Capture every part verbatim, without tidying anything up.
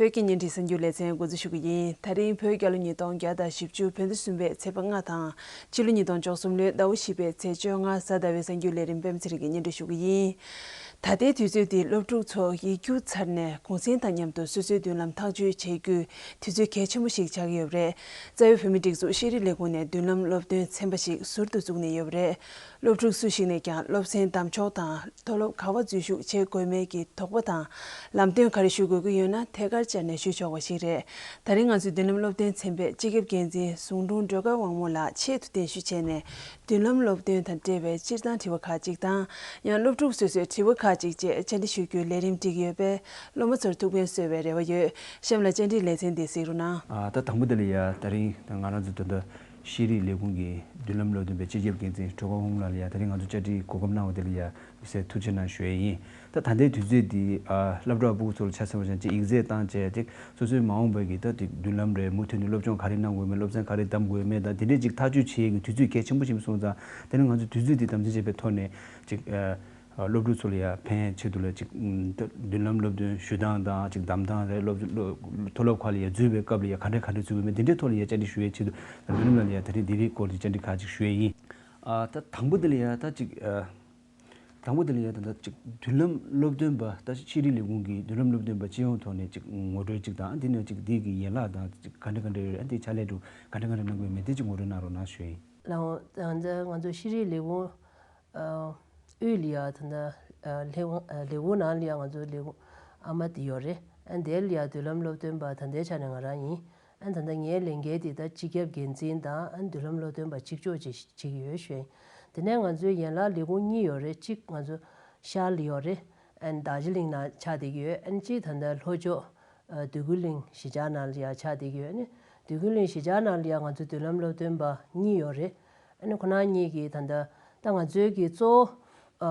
བོད་ཀྱི་བརྙན་འཕྲིན་གསར་འགྱུར་ལེ་ཚན་འགོ་འཛུགས་ཞུ་གི་ཡིན། ད་རིང་བོད་རྒྱལ་ལོ་ཉིས་སྟོང་བརྒྱ་དང་བཞི་བཅུ་བོད་ཟླ་གསུམ་པའི་ཚེས་པ་ལྔ་དང་། ཕྱི་ལོ་ཉིས་སྟོང་བཅུ་གསུམ་ལོའི་ཟླ་བ་བཞི་པའི་ཚེས་བཅོ་ལྔ་གཟའ་ཟླ་བའི་གསར་འགྱུར་ལས་རིམ་པད་མ་ཚེ་རིང་གིས་སྙན་སྒྲོན་ཞུ་གི་ཡིན། ད་ལྟའི་དུས་ཚོད་འདི་སློབ་ཕྲུག་ཚོ་ཡིག་རྒྱུགས་ཚར་ནས་གུང་གསེང་དང་མཉམ་དུ་སོ་སོའི་མདུན་ལམ་ཐག་གཅོད་བྱེད་རྒྱུའི་དུས་ཚོད་གལ་ཆེན་པོ་ཞིག་ཆགས་ཀྱི་ཡོད་པ་རེད། རྩ་བའི་བོད་མིའི་སྒྲིག་འཛུགས་ཤེས་རིག་ལས་ཁུངས་ནས་མདུན་ལམ་སློབ་སྟོན་ཚན་པ་ཞིག་ཟུར་དུ་བཙུགས་ནས་ཡོད་པ་རེད། སློབ་ཕྲུག་སུ་ཞིག་ནས་ཀྱང་སློབ་ཚན་བདམས་ཕྱོགས་དང་། མཐོ་སློབ་ག་པར་འཛུལ་ཞུགས་བྱེད་དགོས་མིན་གྱི་དོགས་པ་དང་། ལམ་སྟོན་ག་རེ་ཞུ་དགོས་ཀྱི་ཡོད་ན་ཐད་ཀར་བཅར་ནས་ཞུ་ཆོག་པ་ཞིག་རེད། ད་རིང་ང་ཚོའི་མདུན་ལམ་སློབ་སྟོན་ཚན་པའི་སྤྱི་ཁྱབ་འགན་འཛིན་ཟུང་དྲུང་སྒྲོལ་དཀར་དབང་མོ་ལགས་ཆེད་དུ་གདན་ཞུ་བྱས་ནས། མདུན་ལམ་སློབ་སྟོན་དང་འབྲེལ་བའི་སྤྱིར་བཏང་དྲི་བ་ཁག་ཅིག་དང་། ཡང་སློབ་ཕྲུག་སོ་སོའི་དྲི་བ་ཁག་ཅིག་བཅས་བཅར་འདྲི་ཞུ་རྒྱུའི་ལས་རིམ་བསྒྲིགས་ཡོད་པས། སློབ་མ་ཚོར་ཐུགས་ཕན་གསོས་པའི་རེ་བ་ཡོད། གཤམ་ལ་བཅར་འདྲིའི་ལེ་ཚན་འདི་གཟིགས་རོགས་གནང་། ཨ། ད་དང་པོ་དེ་ལ་ཡ་ད་རིང་ང་རང་ཚོ་ད་ལྟ་ཤེས་རིག་ལས་ཁུངས་ཀྱི་མདུན་ལམ་སློབ་སྟོན་པའི་སྤྱི་ཁྱབ་འགན་འཛིན་སྒྲོལ་དཀར་དབང་མོ་ལགས་ལ་ཡ་ད་རིང་ང་ཚོ་བཅར་འདྲིའི་གོ་སྐབས་གནང་བ་དེ་ལ་ཡ། མི་སེར་ཐུགས་རྗེ་གནང་ཞུ་ཡས་ཡིན། ད་ད་ལྟའི་དུས་ཚོད་འདི་ཨ་སློབ་གྲྭ་ཕྲུ་གུ་ཚོ་ལ་ཆ་མཚོན་པ་བྱས་ན་ཅིག་ཡིག་ཚད་བཏང་བྱས་ཅིག་སོ་སོའི་མ་འོངས་པའི་གི་ད་དེ་མདུན་ལམ་རེད། མུ་མཐུད་ནས་སློབ་སྦྱོང་ག་རེ་གནང་དགོས་མེད། སློབ་ཚན་ག་རེ་འདམ་དགོས་མེད། ད་དེ་འདྲས་ཅིག་ཐག་གཅོད་བྱེད་ཡས་ཀྱི་དུས་ཚོད་གལ་ཆེན་པོ་ཞིག་སོང་ཙང་། དེ་ནི་ང་ཚོས་དུས་ཚོད་འདི་དམ་འཛིན་བྱེད་པའི་ཐོག་ནས་ཅིག་ཨ་སློབ་ཕྲུག་ཚོ་ལ་ཡ་ཕན་ཆེད་དུ་ལ་ཅིག་ད་མདུན་ལམ་སློབ་སྟོན་ཞུ་སྟངས་དང་ཅིག་འདམ་སྟངས་རེད། སློབ་སློབ་མཐོ་སློབ་ཁག་ལ་ཡ་འཛུལ་བའི་སྐབས་ལ་ཡ་ག་འདྲས་ག་འདྲས་འཛུལ་དགོས་མེད། དེ་འདྲས་ཐོག་ལ་ཡ་བཅར་འདྲི་ཞུ་ཡས་ཆེད་དུ་ད་མདུན་ལམ་ལ་ཡ་ད་རེས་འདི་རིགས་སྐོར་གྱི་བཅར་འདྲི་ཁག་ཅིག་ཞུ་ཡས་ཡིན། ཨ་ད་དང་པོ་འདི་ལ་ཡ་ད་ཅིག་ཨ། དང་པོ་དེ་ལ་ཡ་ད་ལྟ་ཅིག་མདུན་ལམ་སློབ་སྟོན་པ། ད་ཤེས་རིག་ལས་ཁུངས་ཀྱི་མདུན་ལམ་སློབ་སྟོན་པ་སྤྱི་ཡོངས་ཐོག་ནས་ཅིག་ངོ་སྤྲོད་ཅིག་དང་། དེ་ནས་ཅིག་འདི་གི་ཡན་ལག་དང་ཅིག་ག་འདྲ་ག་འདྲ་ཡོད། ཨ་འདི་ཕྱག་ལས་འགྲོ་ག་འདྲ་ག་འདྲ་གནང་དགོས་མེད། དེ་ཅིག་ངོ་སྤྲོད་གནང་རོགས་གནང་ཞུ་ཡིན། ལགས་འོང་། ད་ང་ཚོ་ཤེས་རིག་ལས་ཁུངས་ཨ་དབུས་ལ་ཡ་ད་ལྟ་ཨ་ལས་ཁུངས་ཨ་ལས་ཁུངས་ནང་ལ་ཡ་ང་ཚོ་ལས་ཁུངས་ཨ་མ་དེ་ཡོད་རེད། ཨ་དེ་ལ་ཡ་མདུན་ལམ་སློབ་སྟོན་པ་ད་ལྟའི་ཆ་ནས་ང་རང་ཡིན། ཨ་ད་ལྟ་ངའི་ལས་འགན་དེ་ད་སྤྱི་ཁྱབ་འགན་འཛིན་དང་། ཨ་མདུན་ལམ་སློབ་སྟོན་པ་གཅིག་ལྕོགས་ཅིག་བྱེད་ཀྱི་ཡོད་ཞུ་ཡིན། དེ་ནས་ང་ཚོའི་ཡན་ལག་ལས་ཁུངས་གཉིས་ཡོད་རེད། གཅིག་ང་ཚོ་ཤར་ལ་ཡོད་རེད། ཨ་རྡོ་རྗེ་གླིང་ནང་ཆགས་བསྡད་ཀྱི་ཡོད། ཨ་གཅིག་ད་ལྟ་ལྷོ་ཕྱོགས་ཨ་འདོད་རྒུ་གླིང་གཞིས་ཆགས་ནང་ལ་ཡ་ཆགས་བསྡད་ཀྱི་ཡོད། ཨ་ནི་འདོད་རྒུ་གླིང་གཞིས་ཆགས་ནང་ལ་ཡ་ང་ཚོའི་མདུན་ལམ་སློབ་སྟོན་པ་གཉིས་ཡོད་རེད། ཨ་ནི་ཁོ་རང་གཉིས་ཀྱིས་ད་ལྟ་ད་ང་ཚོའི་གི་གཙོ་བོ་ཨ་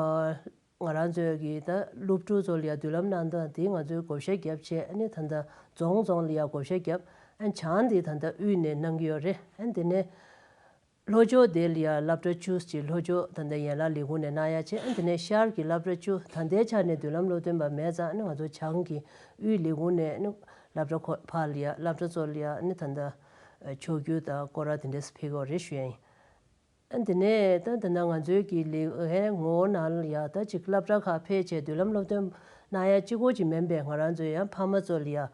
ང་རང་ཚོའི་གི་ད་སློབ་ཕྲུག་ཚོ་ལ་ཡ་མདུན་ལམ་གནང་སྟངས་དེ་ང་ཚོས་བགོ་བཤའ་བརྒྱབ་བྱས། ཨ་ནི་ད་ལྟ་རྫོང་རྫོང་ལ་ཡ་བགོ་བཤའ་བརྒྱབ། ཨ་ནི་བྱང་དེ་ད་ལྟ་དབུས་ནས་གནང་གི་ཡོད་རེད། ཨ་ནི་དེ་ནས་ལྷོ་ཕྱོགས་དེ་ལ་ཡ་སློབ་གྲྭ་བཅུ་ཅིག་ལྷོ་ཕྱོགས་ད་ལྟ་ཡན་ལག་ལས་ཁུངས་ནས་གནང་ཡ་བྱས། ཨ་ནི་དེ་ནས་ཤར་གྱི་སློབ་གྲྭ་བཅུ། ད་ལྟའི་ཆ་ནས་མདུན་ལམ་སློབ་སྟོན་པ་མེད་ཙང་། ཨ་ནི་ང་ཚོ་བྱང་གི་དབུས་ལས་ཁུངས་ནས་ཨ་ནི་སློབ་གྲྭ་ཁོ་ཕར་ལ་ཡ་སློབ་གྲྭ་ཚོ་ལ་ཡ་ཨ་ནི་ད་ལྟ་ཕྱོགས་བསྒྱུར་དང་སྐོར་ར་དེ་འདྲས་ཕེབས་ཀྱི་ཡོད་རེད་ཞུ་ཡ་ཡིན། ཨ་དེ་ནས་ད་དེ་ན་ང་ཚོའི་གི་ལས་ཀའི་ངོ་བོ་ནང་ལ་ཡ་ད་ཅིག་སློབ་གྲྭ་ཁག་ཕེབས་བྱས་མདུན་ལམ་སློབ་སྟོན་གནང་ཡ་གཅིག་པོ་ཅིག་མིན་པའི། ང་རང་ཚོའི་ཡང་ཕ་མ་ཚོ་ལ་ཡ་ཨ་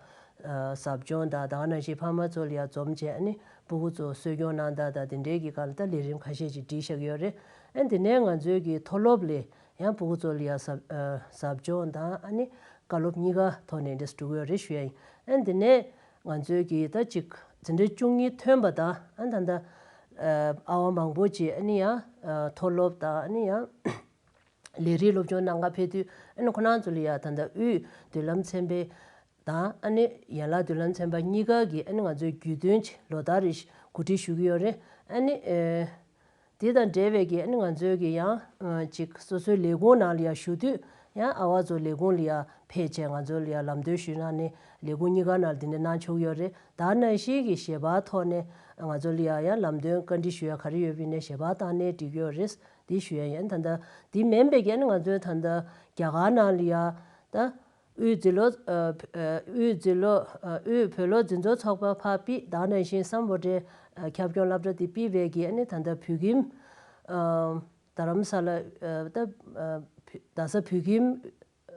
ཟབ་སྦྱོང་དང་། ད་ག་ནང་བཞིན་ཕ་མ་ཚོ་ལ་ཡ་འཛོམས་བྱས། ཨ་ནི་སྤུ་གུ་ཚོ་གསོ་སྐྱོང་གནང་སྟངས་དང་དེ་འདྲའི་གི་སྒང་ལ་ད་ལས་རིམ་ཁ་ཤས་ཅིག་སྒྲིག་བཞག་གི་ཡོད་རེད། ཨ་དེ་ནས་ང་ཚོའི་གི་མཐོ་སློབ་ལ་ཡང་སྤུ་གུ་ཚོ་ལ་ཡ་ཟབ་ཨ་ཟབ་སྦྱོང་དང་། ཨ་ནི་བཀའ་སློབ་གཉིས་ཀ་ཐོག་ནས་འདྲ་འགྲོ་གི་ཡོད་རེད་ཞུ་ཡ་ཡིན། ཨ་དེ་ནས་ང་ཚོའི་གི་ད་ཅིག་འཛིན་གྲྭ་བཅུ་གཉིས་ཐོན་པ་དང་། ཨ་ད་ལྟ་ཨ་ཨ་བ་མང་པོ་ཅིག་ཨ་ནི་ཡང་ཨ་མཐོ་སློབ་དང་། ཨ་ནི་ཡང་ལས་རིགས་སློབ་སྦྱོང་གནང་ག་ཕེབས་དུས། ཨ་ནི་ཁོ་རང་ཚོ་ལ་ཡ་ད་ལྟ་དབུས་མདུན་ལམ་ཚན་པའི་དང་། ཨ་ནི་ཡན་ལག་མདུན་ལམ་ཚན་པ་གཉིས་ཀ་གིས་ཨ་ནི་ང་ཚོའི་རྒྱུས་སྟོན་ཅིག་ལོ་ལྟར་རེ་གོ་སྒྲིག་ཞུ་གི་ཡོད་རེད། ཨ་ནི་ཨེ་དེ་དང་འབྲེལ་བའི་གི་ཨ་ནི་ང་ཚོའི་གི་ཡང་ཨ་ཅིག་སོ་སོའི་ལས་ཁུངས་ནང་ལ་ཡ་བཞུགས་དུས། ཡང་ཨ་བ་ཚོ་ལས་ཁུངས་ལ་ཡ་ཕེབས་བྱས་ང་ཚོ་ལ་ཡ་ལམ་སྟོན་ཞུས་གནང་ནས། ལས་ཁུངས་གཉིས་ཀ་ནང་ལ་དེ་འདྲ་གནང་ཆོག་གི་ཡོད་རེད། ད་ནང་བཞིན་གི་ཞལ་པར་ཐོག་ནས་ང་ཚོ་ལ་ཡ་ཡང་ལམ་སྟོན་བཀའ་འདྲི་ཞུ་ཡ་ག་རེ་ཡོད་པ་ཡིན་ནའི་ཞལ་པར་བཏང་ནའི་འགྲིག་གི་ཡོད་རེད། འདི་ཞུ་ཡ་ཡིན། ད་ལྟ་འདི་མིན་པའི་གི་ཨ་ནི་ང་ཚོའི་ད་ལྟ་རྒྱ་གར་ནང་ལ་ཡ་ད་དབུས་འཛིན་ལོ་ཨ་དབུས་འཛིན་ལོ་ཨ་དབུས་བོད་ལོ་འཛིན་ཚོགས་ཚོགས་པ་ཕར་ཕུད། ད་ནང་བཞིན་སམ་བྷོ་ཊའི་ཨ་ཁྱབ་ཁོངས་སློབ་གྲྭ་འདི་ཕུད་པའི་གི་ཨ་ནི་ད་ལྟ་བོད་ཁྱིམ་ཨ་རྡ་རམ་ས་ལ་ཨ་ད་ཨ་རྡ་ས་བོད་ཁྱིམ་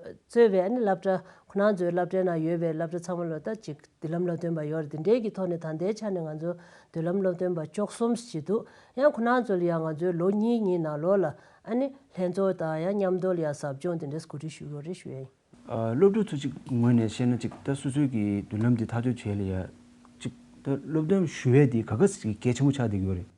གཙོས་པའི་ཨ་ནི་སློབ་གྲྭ། ཁོ་རང་ཚོའི་སློབ་གྲྭའི་ནང་ཡོད་པའི་སློབ་གྲྭ་ཚང་མ་ལ་ད་ཅིག་མདུན་ལམ་སློབ་སྟོན་པ་ཡོད་རེད། འདི་འདྲའི་གི་ཐོག་ནས་ད་ལྟའི་ཆ་ནས་ང་ཚོ་མདུན་ལམ་སློབ་སྟོན་པ་བཅུ་གསུམ་ཞིག་འདུག། ཡང་ཁོ་རང་ཚོ་ལ་ཡང་ང་ཚོའི་ལོ་གཉིས་གཉིས་ནང་ལོགས་ལ་ཨ་ནི་ལྷན་ཚོགས་དང་ཡང་མཉམ་དུ་ལ་ཡང་ཟབ་སྦྱོང་དེ་འདྲས་གོ་སྒྲིག་ཞུ་དགོས་རེད་ཞུ་ཡ་ཡིན། ཨ་སློབ་ཕྲུག་ཚོ་ཅིག་ངོས་ནས་བཤད་ན། ཅིག་ད་སོ་སོའི་གི་མདུན་ལམ་འདི་ཐག་གཅོད་བྱེད་ལ་ཡ་ཅིག་ད་སློབ་སྟོན་ཞུ་ཡས་དེ་ག་ག་ཟེ་གལ་ཆེན་པོ་ཆགས་བསྡད་ཀྱི་ཡོད་རེད།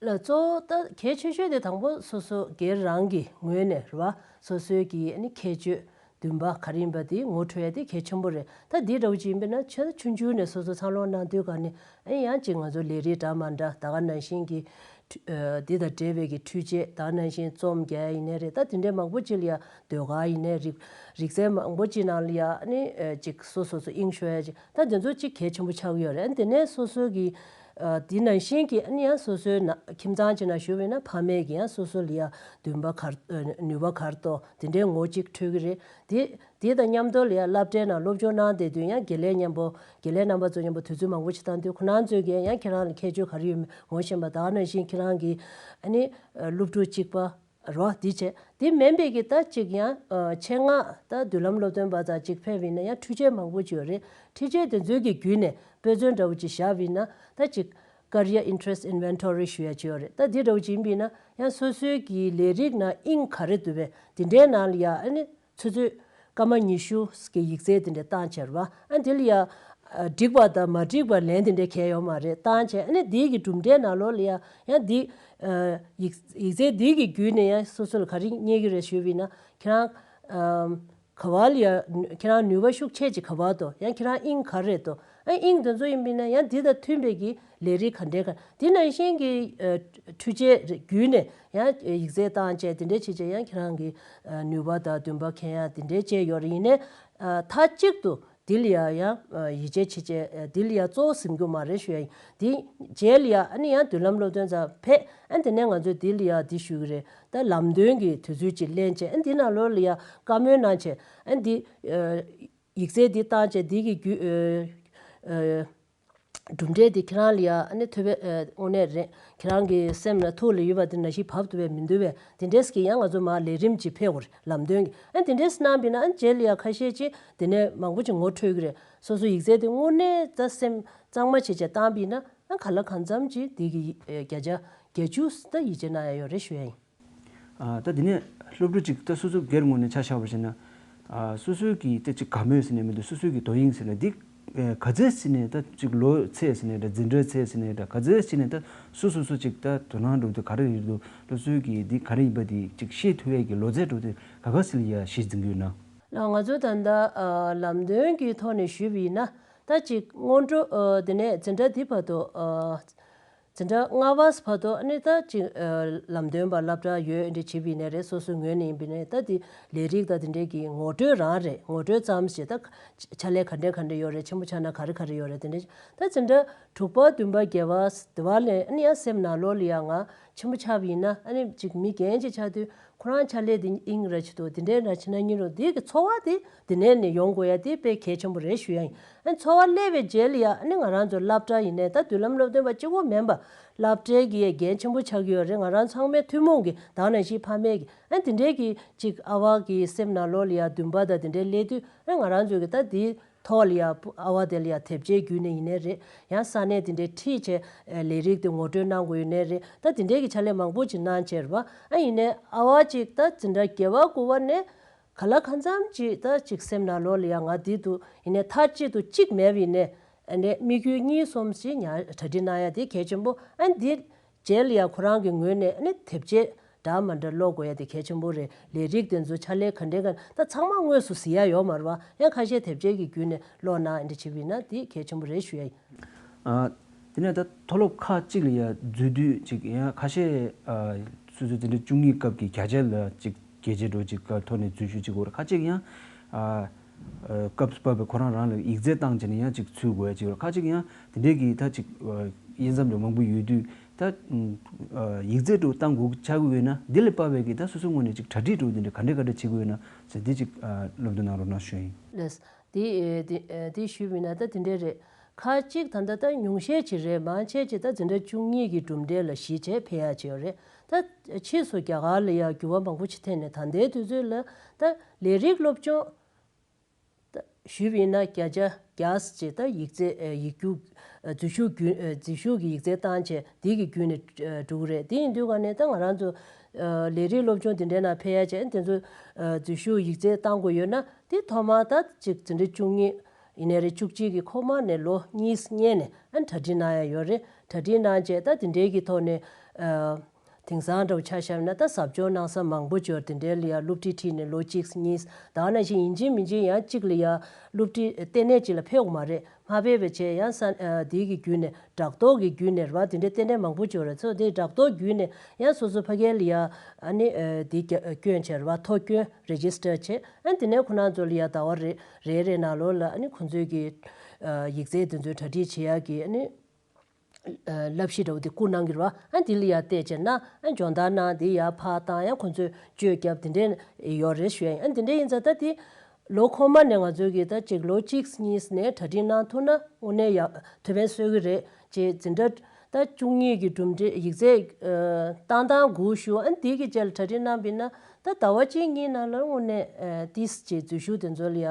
ལ་གཙོ་བོ་ད་གལ་ཆེ་ཤོས་དེ་དང་པོ་སོ་སོ་སྒེར་རང་གི་ངོས་ནས་རེད་བ། སོ་སོའི་གི་ཨ་ནི་ཁྱད་ཆོས་འདུན་པ་ག་རེ་ཡིན་པ་དེ་ངོ་འཕྲོད་ཡ་དེ་གལ་ཆེན་པོ་རེད། ད་འདི་འདྲ་བོ་ཅིག་ཡིན་པས་ན། ཆ་ཆུང་ཆུང་ནས་སོ་སོ་འཚར་ལོངས་གནང་དུས་ག་ནས་ཨ་ནི་ཡང་ཅིག་ང་ཚོ་ལས་རིགས་འདྲ་མ་འདྲ། ད་ག་ནང་བཞིན་གི་འདི་དང་འབྲེལ་བའི་གི་འཕྲུལ་ཆས། ད་ག་ནང་བཞིན་རྩོམ་རྒྱག་ཡ་ཡིན་ནའི་རེད། ད་དེ་འདྲའི་མང་པོ་ཅིག་ལ་ཡ། ཟློས་གར་ཡིན་ནའི་རིག་རིག་རྩལ་མང་པོ་ཅིག་ནང་ལ་ཡ་ཨ་ནི་ཨ་ཅིག་སོ་སོ་སོ་དབྱིངས་ཤོར་ཡ་ཅིག། ད་དེ་ཚོ་ཅིག་གལ་ཆེན་པོ་ཆགས་ཀྱི་ཡོད་རེད། ཨ་ནི་དེ་ནས་སོ་སོ་གི་ཨ་དེ་ནང་བཞིན་གྱི་ཨ་ནི་ཡང་སོ་སོའི་ན་ཁྱིམ་ཚང་ཅིག་ནང་བཞུགས་པ་ཡིན་ན་ཕ་མས་ཀྱི་ཡང་སོ་སོ་ལ་ཡ་འདུན་པ་གར་ཨ་ནུས་པ་གར་གཏོང་དེ་འདྲའི་ངོ་ཅིག་འཕྲོད་ཀྱི་རེད། དེ་ དེ་དང་མཉམ་དུ་ལ་ཡང་སློབ་གྲྭའི་ནང་སློབ་སྦྱོང་གནང་བསྡད་དུས་ཡང་དགེ་ལས་མཉམ་པོ་དགེ་ལས་རྣམ་པ་ཚོ་མཉམ་པོ་དུས་ཚོད་མང་པོ་ཞིག་བཏང་དུས་ཁོ་རང་ཚོས་ཀྱིས་ཡང་ཁྱེད་རང་ལ་ཁྱད་ཆོས་ག་རེ་ཡོད་མེད་ངོ་ཤེས་པ་དང་ནང་བཞིན་ཁྱེད་རང་གིས་ཨ་ནི་སློབ་ཕྲུག་གཅིག་པ་རོ་འདི་བྱས་འདི་མིན་པའི་གི་ད་གཅིག་ཡང་ཆེད་མངགས་ད་མདུན་ལམ་སློབ་སྟོན་པ་ཚོ་གཅིག་ཕེབས་ཡིན་ན་ཡང་འཕྲུལ་ཆས་མང་པོ་ཅིག་ཡོད་རེད། འཕྲུལ་ཆས་དེ་ཚོའི་གི་བརྒྱུད་ནས་དཔེ་མཚོན་འདྲ་བོ་ཅིག་བཞག་པ་ཡིན་ན་ད་གཅིག་Career Interest Inventory ཞུ་ཡ་ཅིག་ཡོད་རེད། ད་འདི་འདྲ་བོ་ཅིག་ཡིན་པ་ཡིན་ན་ཡང་སོ་སོའི་གི་ལས་རིགས་ནང་དབྱིངས་ག་རེ་འདུག་པས་འདི་འདྲའི་ནང་ལ་ཡ་ཨ་ནི། ཆུ་ཚོད་སྐར་མ་ཉི་ཤུ་གི་ཡིག་ཚད་དེ་འདྲ་བཏང་བྱས་རེད་བ། ཨ་འདི་ལ་ཡ་འགྲིག་པ་དང་མ་འགྲིག་པ་ལན་དེ་འདྲ་གང་ཡོད་མ་རེད། བཏང་བྱས་ཨ་ནི་འདི་གི་གྲུབ་འབྲས་ནང་ལོགས་ལ་ཡ་ཡང་འདི་ཡིག་ཡིག་ཚད་འདི་གི་བརྒྱུད་ནས་ཡང་སོ་སོ་ལ་ག་རེ་རྙེད་ཀྱི་རེད་ཞུས་པ་ཡིན་ན་ཁྱེད་རང་ག་བ་ལ་ཡ་ཁྱེད་རང་ནུས་པ་ཤུགས་ཆེ་ཅིག་ག་བ་དོ་ཡང་ཁྱེད་རང་དབྱིངས་ག་རེ་རེད་དོ། ཨ་དབྱིངས་དེ་ཚོ་ཡིན་པ་ཡིན་ན་ཡང་འདི་དང་མཐུན་པའི་གི་ལས་རིགས་ག་འདྲའི་ག་འདི་ནང་བཞིན་གྱི་འཕྲུལ་ཆས་བརྒྱུད་ནས་ཡང་ཡིག་ཚད་བཏང་བྱས་དེ་འདྲའི་བྱས་བྱས་ཡང་ཁྱེད་རང་གི་ནུས་པ་དང་འདུན་པ་ཁེངས་ཡ་དེ་འདྲའི་བྱས་ཡོད་རེད། ཡིན་ནའི་མཐའ་གཅིག་ཏུ་འདི་ལ་ཡ་ཡང་ཡིད་ཆེས་བྱེད་བྱས་འདི་ལ་ཡ་གཙོ་བོ་ཟིན་རྒྱུ་མ་རེད་ཞུ་ཡ་ཡིན། འདི་རྗེས་ལ་ཡ་ཨ་ནི་ཡང་མདུན་ལམ་སློབ་སྟོན་ཚོ་ཕེབས་ཨ་དེ་ནས་ང་ཚོས་འདི་ལ་ཡ་འདི་ཞུ་གི་རེད། ད་ལམ་སྟོན་གྱི་དུས་ཚོད་ཅིག་ལེན་བྱས་ཨ་འདི་ནང་ལོགས་ལ་ཡ་བཀའ་མོལ་གནང་བྱས་ཨ་འདི་ཡིག་ཚད་འདི་བཏང་བྱས་འདི་གི་རྒྱུ། གྲུབ་འབྲས་དེ་ཁྱེད་རང་ལ་ཡ་ཨ་ནི་ཐོས་པའི་དངོས་གནས་རེད། ཁྱེད་རང་གི་སེམས་ལ་ཐུགས་ལ་ཡོད་པ་དེ་ནང་བཞིན་བབས་ཐུབ་པའི་མི་འདུག་པས་དེ་འདྲས་ཀྱི་ཡང་ང་ཚོ་མར་ལས་རིམ་གྱིས་ཕེབས་དགོས་རེད། ལམ་སྟོན་གྱི་ཨ་དེ་འདྲས་གནང་བས་ན་ཨ་རྗེས་ལ་ཡ་ཁ་ཤས་ཅིག་དེ་ནས་མང་པོ་ཅིག་ངོ་འཕྲོད་ཀྱི་རེད། སོ་སོ་ཡིག་ཚད་དེ་དངོས་གནས་ད་སེམས་གཙང་མ་བྱས་བྱས་བཏང་བས་ན་ཨ་ག་ལ་གང་འཚམ་ཅིག་དེ་གི་བརྒྱ་ཆ་བརྒྱད་ཅུ་ད་ཡིད་ཆེས་གནང་ཡ་ཡོད་རེད་ཞུ་ཡ་ཡིན། ད་དེ་ནས་སློབ་ཕྲུག་ཅིག་ད་སོ་སོ་སྒེར་ངོས་ནས་ཆ་བཞག་པ་བྱས་ན། སོ་སོའི་གི་ད་ཅིག་དགའ་མོས་ཟེར་ནས་མི་འདུག་སོ་སོའི་གི་དོ་དབྱིངས་ཟེར་ནས་འདི་ག་ཚད་ཟེར་ནས་ད་ཅིག་ལོ་ཚད་ཟེར་ནས་ད་འཛིན་གྲྭ་ཚད་ཟེར་ནས་ད་ག་ཚད་ཟེར་ནས་ད་སོ་སོ་སོ་ཅིག་ད་དོ་སྣང་འགྲོ་དུས་ག་རེ་ཡོད་འདུག་སློབ་གསོའི་གི་འདི་ག་རེ་ཡིན་པ་འདི་ཅིག་ཤེས་ཐུབ་ཡས་གི་ལོ་ཚད་འགྲོ་དུས་ག་ག་ཟེར་ལ་ཡ་གཞི་འཛིན་གི་ཡོད་ན། ལགས་ང་ཚོ་ད་ལྟ་ལམ་སྟོན་གྱི་ཐོག་ནས་ཞུས་པ་ཡིན་ན་ད་ཅིག་སྔོན་འགྲོ་དེ་ནས་འཛིན་གྲྭ་འདི་བར་དུ། འཛིན་གྲྭ་ལྔ་པ་བར་དུ་ཨ་ནི་ད་ཅིག་ལམ་སྟོན་པ་སློབ་གྲྭ་ཡོད་འདི་བྱེད་པ་ཡིན་ནའི་རེད། སོ་སོའི་ངོས་ནས་ཡིན་པ་ཡིན་ནའི་ད་འདི་ལས་རིགས་ད་དེ་འདྲའི་གི་ངོ་སྤྲོད་རང་རེད། ངོ་སྤྲོད་ཙམ་ཞིག་ད་ཕྱག་ལས་ག་འདྲ་ག་འདྲ་ཡོད་རེད། ཆེན་པོ་ཆགས་ན་ག་རེ་ག་རེ་ཡོད་རེད། དེ་འདྲ་ད་འཛིན་གྲྭ་དྲུག་པ་བདུན་པ་བརྒྱད་པ་དེ་བ་ལས་ཨ་ནི་ཡང་སེམས་ནང་ལོགས་ལ་ཡང་ང་ཆེན་པོ་ཆགས་པ་ཡིན་ན་ཨ་ནི་ཅིག་མི་རྒན་ཅིག་ཆགས་དུས་ཁོ་རང་ཕྱག་ལས་དེ་ཨིན་ར་ཆེ་དོ་དེ་འདྲའི་ར་ཆེ་ན་ཉིན་རུ་དེ་གི་ཚོར་བ་དེ་དེ་ནས་ནས་ཡོང་དགོས་ཡ་དེ་དཔེ་གལ་ཆེན་པོ་རེད་ཞུ་ཡ་ཡིན། ཨ་ནི་ཚོར་བ་སླེབས་པའི་རྗེས་ལ་ཡ་ཨ་ནི་ང་རང་ཚོ་སློབ་གྲྭ་ཡིན་ནའི་ད་མདུན་ལམ་སློབ་སྟོན་པ་གཅིག་པོ་མིན་པ་སློབ་གྲྭའི་གི་འགན་ཆེན་པོ་ཆགས་ཀྱི་ཡོད་རེད། ང་རང་ཚང་མའི་ཐུན་མོང་གི་ད་ནང་བཞིན་ཕ་མས་གི་ཨ་ནི་དེ་འདྲའི་གི་ཅིག་ཨ་བ་གི་སེམས་ནང་ལོགས་ལ་ཡ་འདུན་པ་དང་དེ་འདྲའི་སླེབས་དུས་ཨ་ནི་ང་རང་ཚོ་གི་ད་དེའི་ཐོག་ལ་ཡ་ཨ་བ་དེ་ལ་ཡ་དེབ་ཆའི་བརྒྱུད་ནས་ཡིན་ནའི་རེད། ཡང་ས་གནས་དེ་འདྲའི་ཁྲིད་བྱས་ལས་རིགས་དེ་ངོ་སྤྲོད་གནང་དགོས་ཡོད་ནའི་རེད། ད་དེ་འདྲའི་གི་ཕྱག་ལས་མང་པོ་ཅིག་གནང་བྱས་རེད་པ། ཨ་ཡིན་ནའི་ཨ་བ་ཅིག་ད་འཛིན་གྲྭ་བརྒྱད་པ་དགུ་པ་ནས་ག་ལ་གང་འཚམ་ཅིག་ད་ཅིག་སེམས་ནང་ལོགས་ལ་ཡ་ང་འདི་འདུག་ཡིན་ནའི་མཐའ་གཅིག་ཏུ་གཅིག་མེད་པ་ཡིན་ནའི་ཨ་ནི་དམིགས་ཡུལ་གཉིས་གསུམ་ཞིག་ཉར་གྲ་སྒྲིག་གནང་ཡ་དེ་གལ་ཆེན་པོ། ཨ་ནི་འདི་རྗེས་ལ་ཡ་ཁོ་རང་གི་ངོས་ནས་ཨ་ནི་དེབ་ཆས་འདྲ་མ་འདྲ་ཀློག་དགོས་ཡ་དེ་གལ་ཆེན་པོ་རེད། ལས་རིགས་དེ་ཚོ་ཕྱག་ལས་ག་འདྲའི་ག་ད་ཚང་མ་དངོས་སུ་གཟིགས་ཡ་ཡོད་མ་རེད་པ། ཡང་ཁ་ཤས་དེབ་ཆས་ཀྱི་བརྒྱུད་ནས་ཀློག་གནང་ཨ་འདྲ་བྱེད་པ་ཡིན་ན་དེ་གལ་ཆེན་པོ་རེད་ཞུ་ཡ་ཡིན། ཨ། དེ་ནས་ད་མཐོ་སློབ་ཁག་ཅིག་ལ་ཡ་འཛུལ་དུས་ཅིག་ཡང་ཁ་ཤས་ཨ། སོ་སོའི་འཛིན་གྲྭ་བཅུ་གཉིས་སྐབས་ཀྱི་བརྒྱ་ཆ་ལ་ཅིག་བརྒྱད་ཆ་འགྲོ་ཅིག་ག་ཐོག་ནས་འཛུལ་ཞུགས་ཅིག་འོར་ཁ་ཅིག་ཡང་ཨ། སྐབས་སུ་བབས་པའི་ཁོ་རང་རང་ལ་ཡིག་ཚད་བཏང་བྱས་ནས་ཡང་ཅིག་ཚུད་དགོས་ཡ་ཅིག་འོར་ཁ་ཅིག་ཡང་དེ་འདྲའི་གི་ད་ཅིག་དབྱེ་མཚམས་དེ་མང་པོ་ཡོད་དུས་ད་ཡིག་ཚད་འགྲོ་བཏང་དགོས་ཆགས་ཀྱི་ཡོད་ན་འདི་ལས་དཔག་པའི་གི་ད་སོ་སོའི་ངོས་ནས་ཅིག་གྲ་སྒྲིག་འགྲོ་དེ་འདྲ་ག་འདྲ་ག་འདྲ་བྱེད་དགོས་ཡོད་ན་ཟེར་འདི་ཅིག་སློབ་སྟོན་གནང་རོགས་གནང་ཞུ་ཡིན། ལགས། དེ་དེ་དེ་ཞུས་པ་ཡིན་ན་ད་དེ་འདྲ་རེད། ཁ་ཅིག་ད་ལྟ་ད་ཉུང་ཤས་ཅིག་རེད། མང་ཆེ་ཅིག་ད་འཛིན་གྲྭ་བཅུ་གཉིས་ཀྱི་གྲུབ་འབྲས་ལ་གཞི་བྱས་ཕེབས་ཡག་ཅིག་ཡོད་རེད། ད་ཕྱིས་སུ་རྒྱ་གར་ལ་ཡང་འགྱུར་བ་མང་པོ་ཅིག་ཐེབས་ནས་ད་ལྟའི་དུས་ཚོད་ལ་ད་ལས་རིགས་སློབ་སྦྱོང་ད་ཞུས་པ་ཡིན་ན་བརྒྱ་ཆ་བརྒྱ་ཅིག་ད་ཡིག་ཚད་ཡིག་རྒྱུགས་འཛུལ་ཞུགས་རྒྱུན་འཛུལ་ཞུགས་ཀྱི་ཡིག་ཚད་བཏང་བྱས་དེ་གི་བརྒྱུད་ནས་འགྲོ་གི་རེད། དེ་ཡིན་དུས་ག་ནས་ད་ང་རང་ཚོ་ལས་རིགས་སློབ་སྦྱོང་དེ་འདྲའི་ནང་ཕེབས་ཡག་བྱས་དེ་ཚོ་འཛུལ་ཞུགས་ཡིག་ཚད་བཏང་དགོས་ཡོད་ན་དེ་ཐོག་མར་ད་ཅིག་འཛིན་གྲྭ་བཅུ་གཉིས། ཡིན་ནའི་རེད། བཅུ་གཅིག་གི་ཁོག་མ་ནས་ལོ་གཉིས་གཉེར་ནས་ཨ་གྲ་སྒྲིག་གནང་ཡ་ཡོད་རེད། གྲ་སྒྲིག་གནང་བྱས་ད་དེ་འདྲའི་གི་ཐོག་ནས་ཨ་དེང་སང་འདྲ་བོ་ཆ་བཞག་ན་ད་ཟབ་སྦྱོང་གནང་ས་མང་པོ་ཅིག་ཡོད་རེད། དེ་འདྲའི་ལ་ཡ་སློབ་ཁྲིད་ཁྲིད་ནས་ལོ་གཅིག་གཉིས་ད་ག་ནང་བཞིན་ཡིན་གཅིག་མིན་གཅིག་ཡང་གཅིག་ལ་ཡ་སློབ་ཁྲིད་ལྟེ་གནས་གཅིག་ལ་ཕེབས་དགོས་མ་རེད། མ་ཕེབས་པའི་ཆེད་ཡང་ས་ཨ་དེའི་གི་བརྒྱུད་ནས་སྦྲག་ཐོག་གི་བརྒྱུད་ནས་རེད་བ། དེ་འདྲའི་ལྟེ་གནས་མང་པོ་ཅིག་ཡོད་རེད། ཚོ་དེ་སྦྲག་ཐོག་བརྒྱུད་ནས་ཡང་སོ་སོ་ཕ་གིར་ལ་ཡ་ཨ་ནི་ཨ་དེ་རྒྱ་སྐྱོན་བྱས་རེད་བ། ཐོ་སྐྱོན་རེ་ཇི་སི་ཊར་བྱས་ཨ་ནི་དེ་ནས་ཁོ་རང་ཚོ་ལ་ཡ་ཟླ་བ་རེ་རེ་རེ་ནང་ལོགས་ལ་ཨ་ནི་ཁོང་ཚོའི་གི་ཨ་ཡིག་ཚད་དེ་ཚོའི་གྲ་སྒྲིག་བྱེད་ཡག་གི་ཨ་ནི་ཨ་བསླབ་གཞི་འདྲ་བོ་དེ་བསྐུར་གནང་གི་རེད་བ། ཨ་ནི་དེ་ལ་ཡ་བལྟས་བྱས་ན་ཨ་ནི་སྦྱོང་བརྡར་གནང་དེ་ཡར་ཕར་བཏང་ཡང་ཁོང་ཚོས་བཅོས་བརྒྱབ་དེ་འདྲས་ཡོད་རེད་ཞུ་ཡ་ཡིན། ཨ་ནི་དེ་འདྲས་ཡིན་ཙང་ད་དེ་ ལོ་འཁོར་མ་ནས་ང་ཚོས་ཀྱིས་ད་ཅིག་ལོ་གཅིག་གཉིས་ནས་གྲ་སྒྲིག་གནང་ཐུབ་ན་དངོས་གནས་ཡག་ཐུགས་ཕན་གསོས་ཀྱི་རེད་ཅེས་འཛིན་གྲྭ་ད་བཅུ་གཉིས་ཀྱི་གྲུབ་འབྲས་ཡིག་ཚད་ཨ་བཏང་སྟངས་སྒུག་ཞུ་ཨ་འདི་གི་རྗེས་ལ་གྲ་སྒྲིག་གནང་བ་ཡིན་ན་ད་ཟླ་བ་གཅིག་གཉིས་ནང་ལ་དངོས་གནས་ཨ་ཏིས་ཅེས་འཛུལ་ཞུགས་དེ་ཚོ་ལ་ཡ།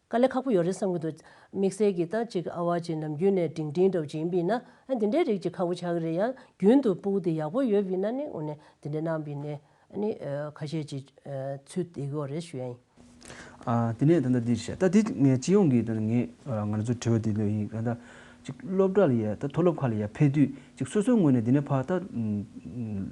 དཀའ་ལས་ཁག་པོ་ཡོད་རེད་བསམ་གྱི་འདུག་དམིགས་བསལ་གྱིས་ད་ཅིག་ཨ་བ་ཅིག་ནམ་རྒྱུན་ནས་འབྲིང་འབྲིང་འདྲ་བོ་ཅིག་ཡིན་པ་ཡིན་ན་ཨ་འདི་འདྲའི་རིགས་ཅིག་ཁག་པོ་ཆགས་ཀྱི་རེད་ཡ། རྒྱུན་དུ་སྤུ་གུ་དེ་ཡག་པོ་ཡོད་པ་ཡིན་ན་ནི་དངོས་གནས་འདི་འདྲ་གནང་བ་ཡིན་ནའི་ཨ་ནི་ཁ་ཤས་ཅིག་ཚུད་བསྡད་ཀྱི་ཡོད་རེད་ཞུ་ཡ་ཡིན། ཨ་དེ་ནས་ད་ལྟ་འདི་བྱས་ད་འདི་ངས་སྤྱི་ཡོངས་ཀྱི་ད་ངས་ང་ཚོ་དྲི་བ་འདི་ལོས་ཡིན་ད་ལྟ་ཅིག་སློབ་གྲྭ་ལ་ཡ་ད་མཐོ་སློབ་ཁག་ལ་ཡ་ཕེབས་དུས་ཅིག་སོ་སོའི་ངོས་ནས་འདི་ནས་ཕར་ད་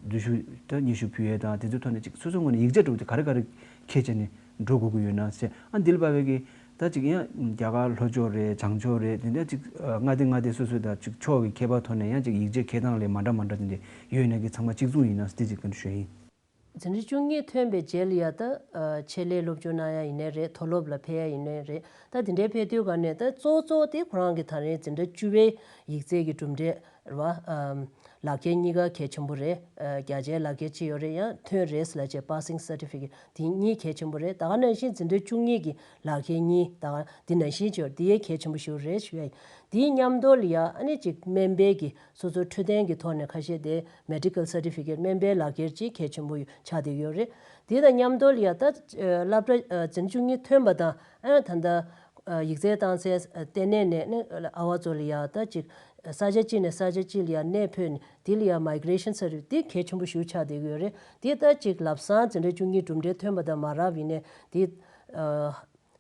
འཛུལ་ཞུགས་ད་སྙན་ཞུ་ཕུལ་ཡས་དང་དེ་ཚོའི་ཐོག་ནས་ཅིག་སོ་སོའི་ངོས་ནས་ཡིག་ཆ་འདྲ་བོ་དེ་ག་རེ་ག་རེ་འཁྱེར་བྱས་ནས་འགྲོ་དགོས་ཀྱི་ཡོད་ན་ཟེར། ཨ་འདི་ལ་བབས་པའི་གི་ད་ཅིག་ཡང་རྒྱ་གར་ལྷོ་ཕྱོགས་རེད་བྱང་ཕྱོགས་རེད་དེ་འདྲ་ཅིག་མངའ་སྡེ་མངའ་སྡེ་སོ་སོའི་ད་ཅིག་ཕྱོགས་ཀྱི་ཁྱད་པར་ཐོག་ནས་ཡང་ཅིག་ཡིག་ཆ་འཁྱེར་སྟངས་ལས་མ་འདྲ་མ་འདྲ་དེ་འདྲ་ཡོད་ནས་གི་ཚང་མ་གཅིག་མཚུངས་ཡིན་ན་དེ་ཅིག་ག་འདྲ་ཞུ་ཡིན། འཛིན་གྲྭ་བཅུ་གཉིས་ཐོན་པའི་རྗེས་ལ་ཡ་ད་ཆེད་ལས་སློབ་སྦྱོང་གནང་ཡ་ཡིན་ནའི་རེད་མཐོ་སློབ་ལ་ཕེབས་ཡ་ཡིན་ནའི་རེད་ད་དེ་འདྲའི་ཕེབས་དུས་ག་ནས་ད་གཙོ་གཙོ་དེ་ཁོ་རང་གི་ད་རེས་འཛིན་གྲྭ་བཅུ་པའི་ཡིག་ཚད་ཀྱི་གྲུབ་འབྲས། རེད་བ། ཨམ། ལག་འཁྱེར་གཉིས་ཀ་གལ་ཆེན་པོ་རེད། ཨ། བརྒྱ་ཆའི་ལག་འཁྱེར་གཅིག་ཡོད་རེད་ཡང་ཐོན་རེད་ཟེར་ལབ་བྱས་passing certificate དེ་གཉིས་གལ་ཆེན་པོ་རེད། ད་ག་ནང་བཞིན་འཛིན་གྲྭ་བཅུ་གཉིས་ཀྱི་ལག་འཁྱེར་གཉིས་ད་ག་འདི་ནང་བཞིན་བྱས་འདི་ཡང་གལ་ཆེན་པོ་ཞིག་རེད་ཞུ་ཡ་ཡིན། དེའི་མཉམ་དུ་ལ་ཡ་ཨ་ནི་ཅིག་སྨན་པའི་གི་སོ་སོའི་འཕྲོད་བསྟེན་གྱི་ཐོག་ནས་ཁ་ཤས་དེ་medical certificate སྨན་པའི་ལག་འཁྱེར་ཅིག་གལ་ཆེན་པོ་ཆགས་བསྡད་ཡོད་རེད། དེ་དང་མཉམ་དུ་ལ་ཡ་ད་སློབ་གྲྭ་འཛིན་གྲྭ་བཅུ་གཉིས་ཐོན་པ་དང་ཨ་ད་ལྟ། ཡིག་ཚད་བཏང་སའི་ལྟེ་གནས་ནས་ནི་ཨ་བ་ཚོ་ལ་ཡ་ད་ཅིག་ས་ཆ་གཅིག་ནས་ས་ཆ་གཅིག་ལ་ཡ་གནས་སྤོས་ནས་དེ་ལ་ཡ་migration certificate དེ་གལ་ཆེན་པོ་ཞིག་ཆགས་བསྡད་ཀྱི་ཡོད་རེད། དེ་ད་ཅིག་ལམ་སང་འཛིན་གྲྭ་བཅུ་གཉིས་གྲུབ་འབྲས་ཐོན་པ་དང་མ་རག་པ་ཡིན་ནའི་དེ་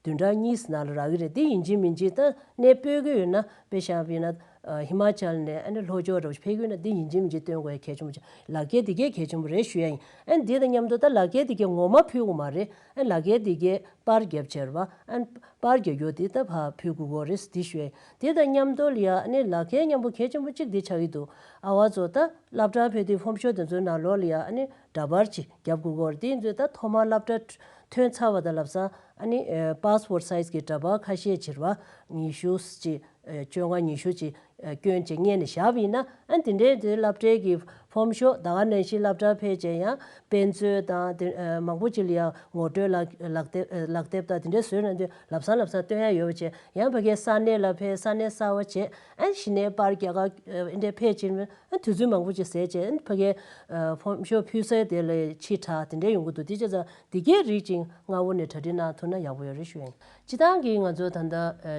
བདུན་ཕྲག་གཉིས་ནང་ལ་རག་གི་རེད། དེ་ཡིན་གཅིག་མིན་གཅིག་ད་གནས་སྤོས་ཀྱི་ཡོད་ན་དཔེ་བཞག་པ་ཡིན་ན་ཧི་མ་ཅལ་ནས་ཨ་ནི་ལྷོ་ཕྱོགས་འདྲ་བོ་ཕེབས་ཀྱི་ཡོད་ན་དེ་ཡིན་གཅིག་མིན་གཅིག་སྟོན་དགོས་ཡ་གལ་ཆེན་པོ་ཆགས། ལག་འཁྱེར་དེ་གས་གལ་ཆེན་པོ་རེད་ཞུ་ཡ་ཡིན། ཨ་ནི་དེ་དང་མཉམ་དུ་ད་ལག་འཁྱེར་དེ་གས་ངོ་མ་ཕུལ་དགོས་མ་རེད། ཨ་ནི་ལག་འཁྱེར་དེ་གས་པར་བརྒྱབ་བྱས་རེད་བ། ཨ་ནི་པར་རྒྱག་རྒྱུ་དེ་ད་ཕར་ཕུལ་དགོས་ཀྱི་རེད་དེ་ཞུ་ཡ་ཡིན། དེ་དང་མཉམ་དུ་ལ་ཡ་ཨ་ནི་ལག་འཁྱེར་མཉམ་པོ་གལ་ཆེན་པོ་གཅིག་དེ་ཆགས་ཀྱི་འདུག་ཨ་བ་ཚོ་ད་སློབ་གྲྭར་ཕེབས་དུས་ཕོམ་ཤོག་དེ་ཚོའི་ནང་ལོགས་ལ་ཡ་ཨ་ནི་འདྲ་པར་ཅིག་བརྒྱབ་དགོས་ཀྱི་རེད། དེ་ཡིན་དུས་ད་ཐོག་མར་སློབ་གྲྭ་ཐོན་ཚར་བ་དང་ལབ་སང་ཨ་ནི་passport size གི་འདྲ་པར་ཁ་ཤས་ཅིག་རེད་བ། ཉི་ཤུ་ཅིག་བཅོ་ལྔ་ཉི་ཤུ་ཅིག་སྐྱོན་ཅིག་རྙེད་ནས་བཞག་པ་ཡིན་ན་ཨ་དེ་འདྲའི་དེ་སློབ་གྲྭའི་གི་ཕོམ་ཤོག་ད་ག་ནང་བཞིན་སློབ་གྲྭར་ཕེབས་བྱས་ཡང་དཔེ་མཛོད་དང་དེ་མང་པོ་ཅིག་ལ་ཡང་ངོ་སྤྲོད་ལག་ལག་དེབ་ལག་དེབ་དང་དེ་འདྲའི་བཟོས་ན་དེ་ལམ་སང་ལམ་སང་སྟོན་ཡ་ཡོད་པ་བྱས་ཡང་ཕ་གིའི་ས་གནས་ལ་ཕེབས་ས་གནས་གསར་བ་བྱས་ཨ་གཞི་ནས་པར་རྒྱག་ག་འདྲའི་ཕེབས་ཕྱིན་ཨ་དུས་ཚོད་མང་པོ་ཅིག་ཟད་བྱས་ཨ་ཕ་གིའི་ཕོམ་ཤོག་ཕུལ་སའི་དེ་ལ་ཕྱི་དྲགས་དེ་འདྲའི་ཡོང་གི་འདུག་དེ་བྱས་ཙང་དེ་གའི་རིགས་ཅིག་སྔ་བོ་ནས་གྲ་སྒྲིག་གནང་ཐུབ་ན་ཡག་པོ་ཡོད་རེད་ཞུ་ཡིན། སྤྱིར་བཏང་གི་ང་ཚོ་ད་ལྟ་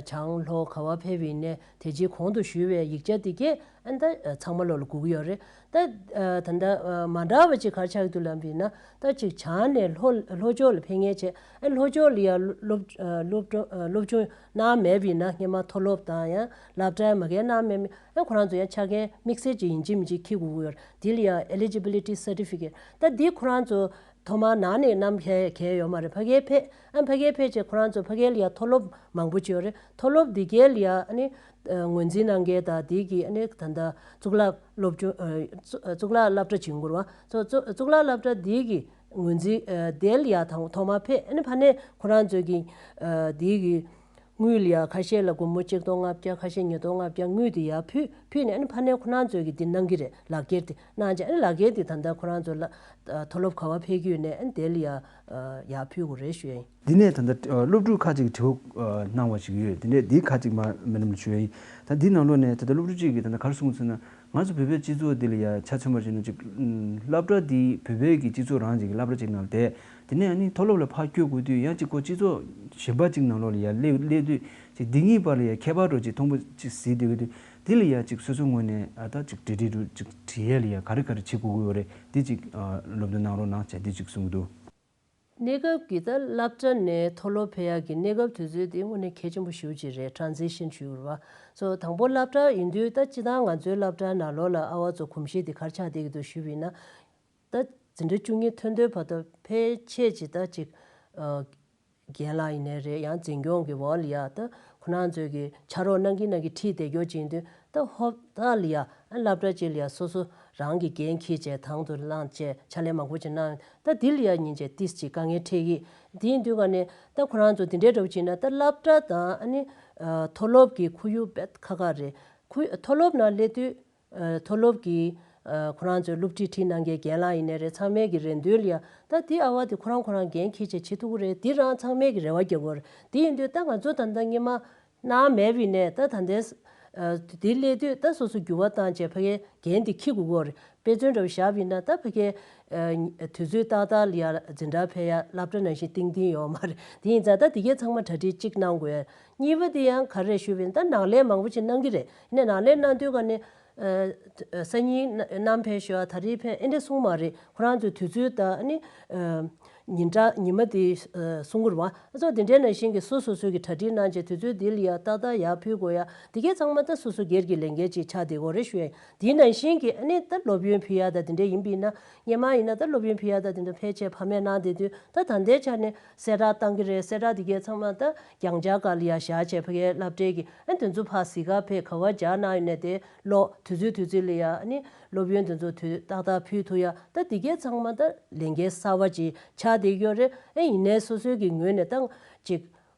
བྱང་ལྷོ་ག་བ་ཕེབས་པ་ཡིན་ནའི་དེ་རྗེས་གོང་དུ་ཞུས་པའི་ཡིག་ཆ་དེ་གས་ཨ་ད་ཚང་མ་ལོག་ལ་སྒུག་གི་ཡོད་རེད། ད་ད་ལྟ་མ་འདྲ་བ་ཅིག་ག་རེ་ཆགས་ཀྱི་འདུག་ལབ་པ་ཡིན་ན་ད་ཅིག་བྱང་ནས་ལྷོ་ལྷོ་ཕྱོགས་ལ་ཕེབས་མཁན་བྱས་ཨ་ལྷོ་ཕྱོགས་ལ་ཡ་སློབ་སློབ་སློབ་སྦྱོང་གནང་མེད་པ་ཡིན་ན་སྔོན་མ་མཐོ་སློབ་དང་ཡང་སློབ་གྲྭའི་མ་གིར་གནང་མེད་ཨ་ཁོ་རང་ཚོ་ཡང་ཆ་རྐྱེན་དམིགས་བསལ་ཅིག་ཡིན་གཅིག་མིན་གཅིག་འཁྱེར་དགོས་ཀྱི་ཡོད་རེད། དེ་ལ་ཡ་eligibility certificate ད་འདི་ཁོ་རང་ཚོ་ཐོག་མར་ནང་ནས་བསྣམས་མཁན་གང་ཡང་ཡོད་མ་རེད། ཕ་གིར་ཕེབས་ཨ་ཕ་གིར་ཕེབས་བྱས་ཁོ་རང་ཚོ་ཕ་གིར་ལ་ཡ་མཐོ་སློབ་མང་པོ་ཅིག་ཡོད་རེད། མཐོ་སློབ་འདི་གའི་ལ་ཡ་ཨ་ནི་ངོས་འཛིན་གནང་མཁན་དང་འདི་གི་ཨ་ནི་ད་ལྟ་གཙུག་ལག་སློབ་སྦྱོང་གཙུག་གཙུག་ལག་སློབ་གྲྭ་ཅིག་ཡོང་གི་རེད་བ། གཙུག་གཙུག་ལག་སློབ་གྲྭ་འདི་གི་ངོས་འཛིན་དེ་ལ་ཡ་དང་ཐོག་མར་ཕེབས་ཨ་ནི་ཕ་ནས་ཁོ་རང་ཚོའི་གི་འདི་གི་དངུལ་ལ་ཡ་ཁ་ཤས་ལ་སྒོར་མོ་གཅིག་སྟོང་ལྔ་བརྒྱ་ཁ་ཤས་ཉིས་སྟོང་ལྔ་བརྒྱ་དངུལ་དེ་ཡར་ཕུལ་ཕུལ་ནས་ཨ་ནི་ཕ་ནས་ཁོ་རང་ཚོས་ཀྱི་འདི་གནང་གི་རེད། ལག་འཁྱེར་དེ་གནང་བྱས་ཨ་ནི་ལག་འཁྱེར་དེ་ད་ལྟ་ཁོ་རང་ཚོ་ལ་མཐོ་སློབ་ག་བ་ཕེབས་ཀྱི་ཡོད་ནས་ཨ་ནི་དེ་ལ་ཡ་ཡར་ཕུལ་དགོས་རེད་ཞུ་ཡ་ཡིན། འདི་ནས་ད་ལྟ་སློབ་ཕྲུག་ཁག་ཅིག་གིས་དྲི་བ་གནང་བ་ཞིག་ཡོད། དེ་ནས་འདི་ཁག་ཅིག་མ་མེ་ཌམ་ལ་ཞུ་ཡ་ཡིན། ད་འདི་ནང་ལོགས་ནས་ད་ལྟ་སློབ་ཕྲུག་ཅིག་གིས་ད་ལྟ་ག་རེ་གསུངས་ཟེར་ན། ང་ཚོ་བོད་པའི་སྤྱི་ཚོགས་འདི་ལ་ཡ་ཆ་མཚོན་པར་བྱས་ན་ཅིག་སློབ་གྲྭ་འདི་བོད་པའི་གི་སྤྱི་ཚོགས་རང་ཅིག་གི་སློབ་གྲྭ་ཅིག་ནང་ལ་བསྡད། དེ་ནས་ཨ་ནི་མཐོ་སློབ་ལ་ཕར་བསྐྱོད་དགོས་དུས་ཡང་ཅིག་ཁོ་སྤྱི་ཚོགས་གཞན་པ་ཅིག་ནང་ལོགས་ལ་ཡ་སླེབས་སླེབས་དུས་ཅིག་འདི་གཉིས་བར་ལ་ཡ་ཁྱད་པར་འདྲ་ཅིག་མཐོང་པོ་ཅིག་གཟིགས་བསྡད་ཡོད་དུས་འདི་ལ་ཡ་ཅིག་སོ་སོའི་ངོས་ནས་ཨ་ད་ཅིག་འབྲེལ་འདྲིས་འདྲ་ཅིག་བྱེད་ཡས་ལ་ཡ་ག་རེ་ག་རེ་བྱེད་དགོས་ཀྱི་ཡོད་རེད། འདི་ཅིག་སློབ་སྟོན་གནང་རོགས་གནང་བྱས་འདི་ཅིག་གསུང་གི་འདུག་གནས་སྐབས་ཀྱི་ད་སློབ་གྲྭ་ནས་མཐོ་སློབ་ཕེབས་ཡག་གི་གནས་སྐབས་དུས་ཚོད་དེ་དངོས་གནས་གལ་ཆེན་པོ་ཞེ་པོ་ཅིག་རེད། transition ཞུ་དགོས་རེད་བ། སོ་དང་པོ་སློབ་གྲྭ་ཡིན་དུས་ད་སྤྱིར་བཏང་ང་ཚོའི་སློབ་གྲྭ་ནང་ལོགས་ལ་ཨ་བ་ཚོ་གོམས་གཤིས་དེ་ག་རེ་ཆགས་བསྡད་ཀྱི་འདུག་ཞུས་པ་ཡིན་ན། ད་འཛིན་གྲྭ་བཅུ་གཉིས་ཐོན་དུས་བར་དུ་ཕལ་ཆེར་ཅིག་ད་ཅིག་ཨ་རྒན་ལགས་ཡིན་ནའི་རེད། ཡང་འཛིན་སྐྱོང་གི་འོག་ལ་ཡ་ད་ཁོ་རང་ཚོས་ཀྱི་ཕྱག་རོགས་གནང་གིན་གནང་གིན་ཁྲིད་བསྡད་རྒྱུ་ཅིག་ཡིན་དུས་ད་ཧོབ་ད་ལ་ཡ་ཨ་སློབ་གྲྭ་ཅིག་ལ་ཡ་སོ་སོ་རང་གི་འགན་འཁྱེར་བྱས་དང་དུ་བླངས་བྱས་ཕྱག་ལས་མང་པོ་ཅིག་གནང་། ད་འདི་ལ་ཡ་ཉིན་བྱས་ཏིས་ཅིག་དཀའ་ངལ་འཕྲད་ཀྱི། དེ་ཡིན་དུས་ག་ནས་ད་ཁོ་རང་ཚོ་འདི་འདྲའི་འདྲ་བོ་ཅིག་ན་ད་སློབ་གྲྭ་དང་ཨ་ནི་ཨ་མཐོ་སློབ་ཀྱི་ཁོར་ཡུག་དཔེ་ཁག་ཁག་རེད། ཁོ་མཐོ་སློབ་ནང་སླེབས་དུས་ཨ་མཐོ་སློབ་ཀྱི་ ཨ་ཁོ་རང་ཚོའི་སློབ་ཁྲིད་ཁྲིད་གནང་མཁན་རྒན་ལགས་ཡིན་ནའི་རེད། ཚང་མས་ཀྱི་རེ་འདུན་ལ་ཡ་ད་དེ་ཨ་བ་དེ་ཁོ་རང་ཁོ་རང་འགན་འཁྱེར་བྱས་བྱེད་ཐུབ་ཀྱི་རེད། དེ་རང་ཚང་མས་ཀྱི་རེ་བ་རྒྱག་དགོས་རེད། དེ་ཡིན་དུས་ད་ང་ཚོ་ད་ལྟ་སྔོན་མ་གནང་མེད་པ་ཡིན་ནའི་ད་ད་ལྟའི་ཨ་དེ་སླེབས་དུས་ད་སོ་སོ་འགྱུར་བ་བཏང་བྱས་ཕ་གིའི་འགན་དེ་འཁྱེར་དགོས་ཀྱི་རེད། དཔེ་མཚོན་འདྲ་བོ་བཞག་པ་ཡིན་ན་ད་ཕ་གིའི་ཨ་དུས་ཚོད་ཏག་ཏག་ལ་ཡ་འཛིན་གྲྭ་ཕེབས་ཡ་སློབ་གྲྭ་ནང་བཞིན་གཏིང་གཏིང་ཡོད་མ་རེད། དེ་ཡིན་ཙང་ད་དེ་གའི་ཚང་མ་གྲ་སྒྲིག་གཅིག་གནང་དགོས། གཉིས་པ་དེ་ཡང་ག་རེ་ཞུས་པ་ཡིན་ད་ནག་ལས་མང་པོ་ཅིག་གནང་གི་རེད། ཡིན་ནའི་ནག་ལས་གནང་དུས་ག་ནས་ཨ་སང་ཉིན་གནམ་ཕེབས་ཤོག་ད་རེས་ཕེབས་ཨེ་འདྲ་གསུངས་མ་རེད། ཁོ་རང་ཚོའི་དུས་ཚོད་ད་ཨ་ནི་ཨ་ཉིན་གྲངས་ཉི་མ་དེ་ཨ་གསུང་གི་རེད་བ། ཨ་ཚོ་དེ་འདྲའི་ནང་བཞིན་གྱི་སོ་སོ་སོའི་གི་གྲ་སྒྲིག་གནང་བྱས་དུས་ཚོད་དེ་ལ་ཡ་ཏག་ཏག་ཡར་ཕུལ་དགོས་ཡ་དེ་གའི་ཚང་མ་ད་སོ་སོ་སྒེར་གྱི་ལས་འགན་ཅིག་ཆགས་བསྡད་ཀྱི་ཡོད་རེད་ཞུ་ཡ་ཡིན། དེ་ནང་བཞིན་གྱི་ཨ་ནི་ད་སློབ་ཡོན་ཕུལ་ཡ་ད་དེ་འདྲ་ཡིན་པ་ཡིན་ན་སྔོན་མ་ཡིན་ན་ད་སློབ་ཡོན་ཕུལ་ཡ་ད་དེ་འདྲ་ཕལ་ཆེར་ཕ་མས་གནང་བསྡད་དུས་ད་ད་ལྟའི་ཆ་ནས་གསལ་བསྒྲགས་བཏང་གི་རེད། གསལ་བསྒྲགས་དེ་གའི་ཚང་མ་ད་རྒྱང་ཆ་སྒང་ལ་ཡ་བཞག་བྱས་ཕ་གིའི་སློབ་གྲྭའི་གི་ཨ་དེ་ཚོ་ཕར་གཟིགས་ག་ཕེབས་ག་བ་རྒྱག་གནང་ཡོད་ནའི་དེ་ཀློག་དུས་ཚོད་དུས་ཚོད་ལ་ཡ་ཨ་ནི་སློབ་ཡོན་དེ་ཚོ་དུས་ཏག་ཏག་ཕུལ་ཐུབ་ཡ་ད་དེ་གའི་ཚང་མ་ད་ལས་འགན་གསར་པ་ཅིག་ཆགས་བསྡད་ཀྱི་ཡོད་རེད། ཨ་ཡིན་ནའི་སོ་སོའི་གི་ངོས་ནས་ད་ཅིག་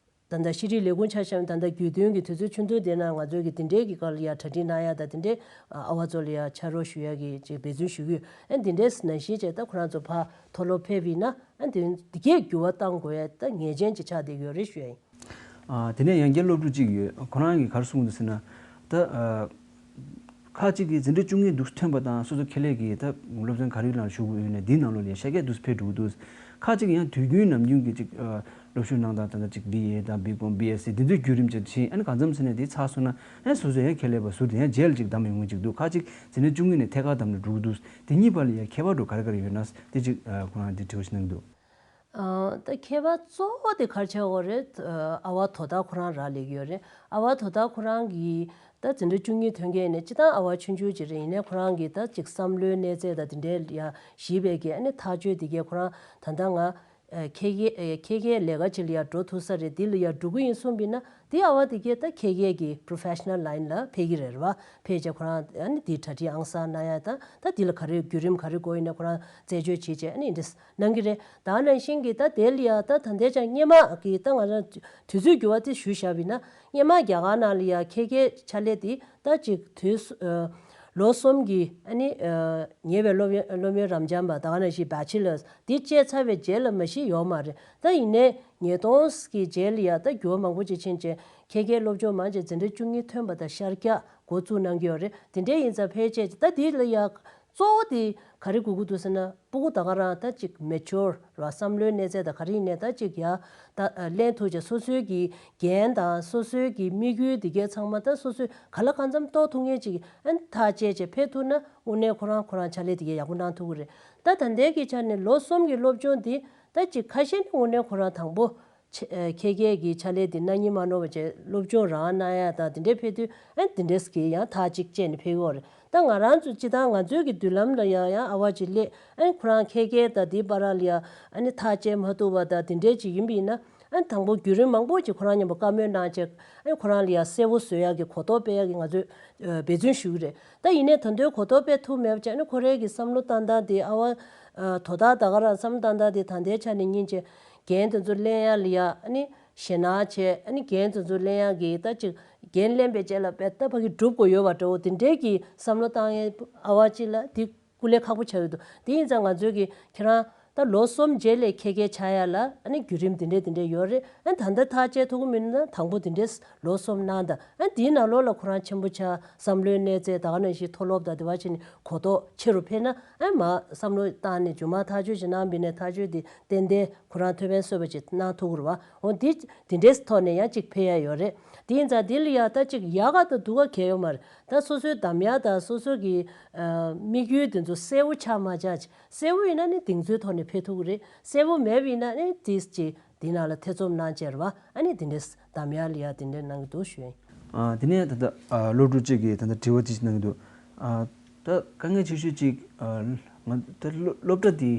ད་ལྟ་ཤེས་རིག་ལས་ཁུངས་ཆ་བཞག་ན་ད་ལྟ་རྒྱུས་སྟོན་གྱི་དུས་ཚོད་ཆུང་ཆུང་དེ་ན་ང་ཚོའི་གི་དེ་འདྲའི་གི་སྐབས་ལ་ཡ་གྲ་སྒྲིག་གནང་ཡ་ད་དེ་འདྲའི་ཨ་བ་ཚོ་ལ་ཡ་ཕྱག་རོགས་ཞུ་ཡ་གི་ཅིག་འབད་བརྩོན་ཞུ་གི་ཡོད། ཨ་དེ་འདྲའི་ནང་བཞིན་བྱས་ད་ཁོ་རང་ཚོ་ཕར་མཐོ་སློབ་ཕེབས་པ་ཡིན་ན་ཨ་དེ་དེ་གའི་འགྱུར་བ་གཏང་དགོས་ཡ་ད་ངེས་ཅན་ཅིག་ཆགས་བསྡད་ཡོད་རེད་ཞུ་ཡ་ཡིན། ཨ་དེ་ནས་ཡང་བསྐྱར་སློབ་ཕྲུག་ཅིག་ཡོད། ཁོ་རང་གིས་ག་རེ་གསུངས་འདུག་ཟེར་ན། ད་ཨ་ཁག་ཅིག་གིས་འཛིན་གྲྭ་བཅུ་གཉིས་འདུག་ཐོན་པ་དང་སོ་སོ་ཁེ་ལས་ཀྱིས་ད་སློབ་ཚན་ག་རེ་ལ་ཞུགས་དགོས་ཡོད་ནས་འདིའི་ནང་ལོགས་ལ་ཡང་ཤར་རྒྱག་འདུག་ཕེབས་འགྲོ་གི་འདུག་ཁག་ཅིག་ཡང་དུས་རྒྱུན་ནམ་རྒྱུན་གྱི་ཅིག་ཨ་སློབ་ཞུགས་གནང་སྟངས་ད་ལྟ་ཅིག་བི་ཨེ་དང་བི་ཀོམ་བི་ཨེས་སི་འདི་ཚོའི་བརྒྱུད་རིམ་ཅིག་ཕྱིན། ཨ་ནི་གང་འཚམ་ཟེར་ནས་འདི་ཚར་སོང་ན་ཨ་སོ་སོ་ཡང་ཁེ་ལས་པ་ཟུར་དེ་ཡང་རྗེས་ལ་ཅིག་བདམས་ཡོང་མཁན་ཅིག་འདུག་ཁག་ཅིག་འཛིན་གྲྭ་བཅུ་གཉིས་ནས་ཐད་ཀར་བདམས་ནས་འགྲོ་གི་འདུག་དེ་གཉིས་བར་ལ་ཡང་ཁྱད་པར་འདྲ་ག་རེ་ག་རེ་ཡོད་ན་དེ་ཅིག་ཨ་ཁོ་རང་འདི་དྲི་བ་ཞིག་གནང་གི་འདུག་ཨ་ད་ཁྱད་པར་གཙོ་བོ་དེ་ག་རེ་ཆགས་ཡོད་རེད། ཨ་བ་དོ་བདག་ཁོ་རང་རག་ལས་ཀྱི་ཡོད་རེད། ཨ་བ་དོ་བདག་ཁོ་རང་གིས་ད་འཛིན་གྲྭ་བཅུ་གཉིས་ཐོན་མཁན་ནས་སྤྱིར་བཏང་ཨ་བ་ཆུང་ཆུང་ཅིག་རེད། ཡིན་ནའི་ཁོ་རང་གིས་ད་ཅིག་བསམ་བློའི་གནས་ཚད་དང་དེ་འདྲའི་ཡ་གཞིས་པའི་གི་ཨ་ནི་ཐག་གཅོད་དེ་གས་ཁོ་རང་ད་ལྟ་ང་ཨ་ཁྱེད་ཀྱི་ཨ་ཁྱེད་ཀྱི་ལས་ཀ་ཅིག་ལ་ཡ་འགྲོ་ཐུབ་ས་རེད། འདི་ལ་ཡ་འགྲོ་གི་ཡིན་གསུངས་པ་ཡིན་ན་དེ་ཨ་བ་དེ་གས་ད་ཁྱེད་ཀྱི་གི་professional line ལ་ཕེབས་ཀྱི་རེད་རེད་བ། ཕེབས་བྱས་ཁོ་རང་ཨ་ནི་དེ་གྲ་སྒྲིག་ཨང་གསར་གནང་ཡ་ད་ད་དེ་ལ་ག་རེ་བརྒྱུད་རིམ་ག་རེ་དགོས་ཡིན་ན་ཁོ་རང་རྩད་གཅོད་བྱེད་བྱས་ཨ་ནི་འདི་གནང་གི་རེད། ད་ནང་བཞིན་གྱི་ད་དེ་ལ་ཡ་ད་ད་ལྟའི་ཆ་སྔོན་མ་གི་ད་ང་རང་དུས་ཚོད་འགྱུར་བ་དེ་ཞུས་བཞག་པ་ཡིན་ན་སྔོན་མ་རྒྱ་གར་ནང་ལ་ཡ་ཁྱེད་ཀྱི་ཕྱག་ལས་དེ་ད་ཅིག་དུས་སུ་ཨ་ལོ་གསུམ་གྱི་ཨ་ནི་ཨ་ཉེ་བའི་སློབ་ཡོན་སློབ་ཡོན་རབ་འབྱམས་པ་ད་ག་ནང་བཞིན་bachelors་དེ་བཅད་ཚར་བའི་རྗེས་ལ་མ་གཞི་ཡོད་མ་རེད། ད་ཡིན་ནའི་ཉིས་སྟོང་གི་རྗེས་ལ་ཡ་ད་འགྱུར་བ་མང་པོ་ཅིག་ཕྱིན་བྱས་ཁྱེད་ཀྱི་སློབ་སྦྱོང་མང་ཆེ་འཛིན་གྲྭ་བཅུ་གཉིས་ཐོན་པ་དང་ཤར་རྒྱག་འགོ་བཙུགས་གནང་གི་ཡོད་རེད། དེ་འདྲའི་ཡིན་ཙང་ཕལ་ཆེར་ད་དེ་ལ་ཡ་གཙོ་བོ་དེ་ག་རེ་དགོས་ཀྱི་འདུག་ཟེར་ན་སྤུ་གུ་ད་ག་རང་ད་ཅིག་mature་ར་བསམ་བློའི་གནས་ཚད་དང་ག་རེ་ཡིན་ནའི་ད་ཅིག་ཡ་ད་ལེན་ཐུབ་བྱས་སོ་སོའི་གི་འགན་དང་སོ་སོའི་གི་དམིགས་ཡུལ་དེ་གའི་ཚང་མ་ད་སོ་སོས་ག་ལ་གང་འཚམ་རྟོགས་ཐུབ་མཁན་ཅིག་ཨ་ནི་ཐག་བཅད་བྱས་ཕེབས་ཐུབ་ན་དངོས་གནས་ཁོ་རང་ཁོ་རང་ཕྱག་ལས་དེ་གའི་ཡག་པོ་གནང་ཐུབ་ཀྱི་རེད། ད་ད་ལྟའི་གི་ཆ་ནས་ལོ་གསུམ་གྱི་སློབ་སྦྱོང་འདི་ད་ཅིག་ཁ་ཤས་ནི་དངོས་གནས་ཁོ་རང་དང་པོ་ཆེ་ཨ་ཁྱེད་ཀྱི་གི་ཕྱག་ལས་འདི་གནང་སྙིང་མ་ནོར་བ་བྱས་སློབ་སྦྱོང་རང་གནང་ཡ་དང་དེ་འདྲའི་ཕེབས་དུས་ཨ་ནི་དེ་འདྲས་གི་ཡང་ཐག་གཅིག་བཅད་ནས་ཕེབས་ཀྱི་ཡོད་རེད། ད་ང་རང་ཚོ་སྤྱིར་བཏང་ང་ཚོའི་གི་མདུན་ལམ་ལ་ཡང་ཡང་ཨ་བ་ཅིག་སླེབས་ཨ་ནི་ཁོ་རང་ཁྱེད་ཀྱི་ད་འདི་བར་ལ་ཡང་ཨ་ནི་ཐག་བཅད་མ་ཐུབ་པ་དང་དེ་འདྲའི་ཅིག་ཡིན་པ་ཡིན་ན་ཨ་ནི་དང་པོ་བརྒྱུད་རིམ་མང་པོ་ཅིག་ཁོ་རང་མཉམ་པོ་བཀའ་མོལ་གནང་བྱས་ཨ་ནི་ཁོ་རང་ལ་ཡང་གསལ་བོ་བཟོ་ཡ་གི་གོ་རྟོགས་སྤེལ་ཡ་གི་ང་ཚོས་འབད་བརྩོན་ཞུ་གི་རེད། ད་ཡིན་ནའི་ད་དུང་གོ་རྟོགས་སྤེལ་ཐུབ་མེད་པ་བྱས་ཨ་ནི་ཁོ་རའི་གི་བསམ་བློ་བཏང་སྟངས་དེ་ཨ་བ་དོ་བདག་ད་ག་རང་བསམ་བློ་བཏང་སྟངས་དེ་ད་ལྟའི་ཆ་ནས་ཉིན་བྱས་འགན་དེ་ཚོ་ལེན་ཡ་ལ་ཡ་ཨ་ནི་ཞེད་སྣང་བྱས་ཨ་ནི་འགན་དེ་ཚོ་ལེན་ཡ་གི་ད་ཅིག་འགན་ལེན་པའི་རྗེས་ལ་དཔེ་ད་ཕ་གི་སྒྲུབ་དགོས་ཡོད་པ་འདྲ་བོ་དེ་འདྲའི་གི་བསམ་བློ་བཏང་ཡ་ཨ་བ་ཅིག་ལ་དེ་སྐུ་ལས་ཁག་པོ་ཆགས་ཡོད་འདུག་དེ་ཡིན་ཙང་ང་ཚོས་གི་ཁྱེད་རང་ད་ལོ་གསུམ་རྗེས་ལ་ཁྱེད་ཀྱི་ཆགས་ཡ་ལ་ཨ་ནི་བརྒྱུད་རིམ་དེ་འདྲས་དེ་འདྲས་ཡོད་རེད། ཨ་ནི་ད་ལྟ་ཐག་བཅད་ཐུབ་ཀྱི་མིན་ན་དང་པོ་དེ་འདྲས་ལོ་གསུམ་གནང་དང་ཨ་ནི་དེའི་ནང་ལོགས་ལ་ཁོ་རང་ཆེན་པོ་ཆགས་བསམ་བློའི་གནས་ཚད་ད་ག་ནང་བཞིན་མཐོ་སློབ་དང་དེ་བ་ཕྱིན་ནས་གོ་རྟོགས་ཆེ་རུ་འཕེལ་ན་ཨ་ནི་མ་བསམ་བློ་བཏང་ནས་རྗེས་མ་ཐག་གཅོད་ཅིག་གནང་བ་ཡིན་ན་ཐག་གཅོད་དེ་ཏན་ཏན་ཁོ་རང་ཐོགས་ཕན་གསོས་པ་ཅིག་གནང་ཐུབ་ཀྱི་རེད་བ། འོ་འདི་དེ་འདྲའི་ཐོག་ནས་ཡང་ཅིག་ཕེབས་ཡ་ཡོད་རེད། དེ་ཡིན་ཙང་འདི་ལ་ཡ་ད་ཅིག་ཡག་ག་དང་སྡུག་ག་གལ་ཡོད་མ་རེད། ད་སོ་སོའི་འདམ་ཡ་དང་སོ་སོ་གི་ཨ་དམིགས་ཡུལ་དེ་ཚོ་གསལ་བོ་ཆགས་མ་ཆགས་ཅིག་གསལ་བོ་ཡིན་ན་ནི་གདེང་ཚོད་ཐོག་ནས་ཕེབས་ཐུབ་ཀྱི་རེད། གསལ་བོ་མེད་པ་ཡིན་ན་ནི་ཏིས་ཅིག་འདི་ནང་ལ་ཐེ་ཚོམ་གནང་བྱས་རེད་བ། ཨ་ནི་དེ་འདྲའི་འདམ་ཡ་ལ་ཡ་དེ་འདྲའི་གནང་གི་འདུག་ཞུ་ཡིན། ཨ་དེ་ནས་ད་ལྟ་ཨ་སློབ་ཕྲུག་གཅིག་གིས་ད་ལྟ་དྲི་བ་ཅིག་གནང་གི་འདུག་ཨ་ད་དཀའ་ངལ་ཆེ་ཤོས་གཅིག་ཨ་ང་ད་སློབ་སློབ་གྲྭ་འདི་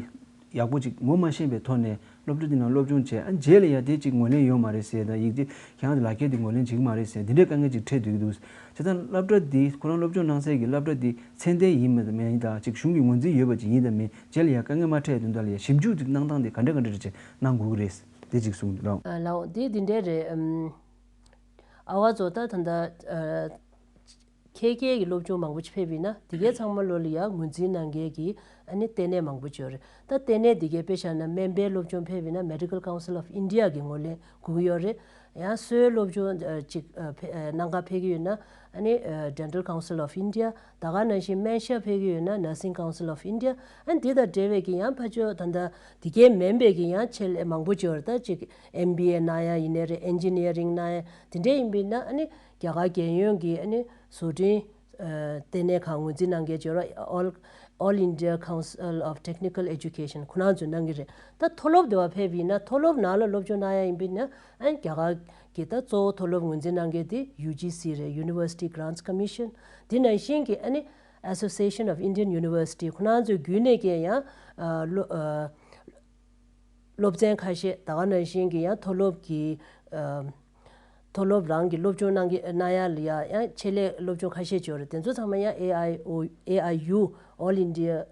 ཡག་པོ་ཅིག་ངོ་མ་ཤེས་པའི་ཐོག་ནས་སློབ་གྲྭ་འདི་ནང་སློབ་སྦྱོང་བྱས་ཨ་རྗེས་ལ་ཡ་དེ་ཅིག་ངོས་ལེན་ཡོད་མ་རེད་ཟེར་དང་ཡིག་ཆ་ཁྱེད་རང་ཚོ་ལག་ཁྱེར་འདི་ངོས་ལེན་བྱེད་ཀྱི་མ་རེད་ཟེར་འདི་འདྲའི་དཀའ་ངལ་ཅིག་འཕྲད་སྡོད་ཀྱི་འདུག་བྱས་ཙང་སློབ་གྲྭ་འདི་ཁོ་རང་སློབ་སྦྱོང་གནང་སའི་གི་སློབ་གྲྭ་འདི་ཚད་ལྡན་ཡིན་མིན་དང་མིན་དང་ཅིག་གཞུང་གི་ངོས་འཛིན་ཡོད་པ་ཅིག་ཡིན་དང་མིན་རྗེས་ལ་ཡ་དཀའ་ངལ་མ་འཕྲད་དོན་དག་ལ་ཡ་ཞིབ་འཇུག་ཅིག་གནང་སྟངས་དེ་ག་འདྲ་ག་འདྲ་རེད་ཅེས་གནང་དགོས་ཀྱི་རེད་དེ་ཅིག་གསུངས་འདུག་ལགས། ཨ་ལགས་འདི་འདི་འདྲའི་རེད། ཨམ་ཨ་བ་ཚོ་ད་ད་ད་ཨ། ཁྱད་ཀྱི་སློབ་སྦྱོང་མང་པོ་ཅིག་ཕེབས་ཡིན་ན་དེ་གའི་ཚང་མ་ལོ་ལ་ཡང་ངོས་འཛིན་གནང་མཁན་གྱི་ཨ་ནི་ལྟེ་གནས་མང་པོ་ཅིག་ཡོད་རེད། ད་ལྟེ་གནས་དེ་གའི་དཔེ་བཞག་ན་སྨན་པའི་སློབ་སྦྱོང་ཕེབས་ཡིན་ན་Medical Council of India གི་ངོས་ལེན་དགོས་ཀྱི་ཡོད་རེད། ཡང་གསོའི་སློབ་སྦྱོང་ཅིག་ཕེ་གནང་ག་ཕེབས་ཀྱི་ཡོད་ན་ཨ་ནི་Dental Council of India། ད་ག་ནང་བཞིན་སྨན་ཞབས་ཕེབས་ཀྱི་ཡོད་ན་Nursing Council of India། ཨ་ནི་འདི་དང་འབྲེལ་བའི་གི་ཡང་ཕ་ཆོས་ད་ལྟ་དེ་གའི་མིན་པའི་གི་ཡང་ཆེད་ལས་མང་པོ་ཅིག་ཡོད་རེད། ད་ཅིག་M B A གནང་ཡ་ཡིན་ནའི་རེད། Engineering གནང་ཡ་དེ་འདྲས་ཡིན་པ་ཡིན་ན་ཨ་ནི་རྒྱ་གར་རྒྱལ་ཡོངས་ཀྱི་ཨ་ནི་བཟོ་སྐྲུན་ལྟེ་གནས་ཁང་ངོས་འཛིན་གནང་མཁན་ཅིག་ཡོད་རེད། All All India Council of Technical Education ཁོ་རང་ཚོས་གནང་གི་རེད། ད་མཐོ་སློབ་དེ་བ་ཕེབས་ཡིན་ན་མཐོ་སློབ་ནང་ལ་སློབ་སྦྱོང་གནང་ཡ་ཡིན་པ་ཡིན་ན་ཨ་ནི་རྒྱ་གར་གྱི་ད་གཙོ་བོ་མཐོ་སློབ་ངོས་འཛིན་གནང་མཁན་དེ་U G C རེད། University Grants Commission། དེ་ནང་བཞིན་གྱི་ཨ་ནི་Association of Indian University ཁོ་རང་ཚོའི་བརྒྱུད་ནས་ཀྱང་ཡང་ཨ་སློ་ཨ་སློབ་ཚན་ཁ་ཤས་ད་ག་ནང་བཞིན་གྱི་ཡང་མཐོ་སློབ་ཀྱི་ཨ་མཐོ་སློབ་རང་གི་སློབ་སྦྱོང་གནང་གི་གནང་ཡ་ལ་ཡ་ཡང་ཆེད་ལས་སློབ་སྦྱོང་ཁ་ཤས་ཅིག་ཡོད་རེད། དེ་ཚོ་ཚང་མ་ཡང་A I O A I U All India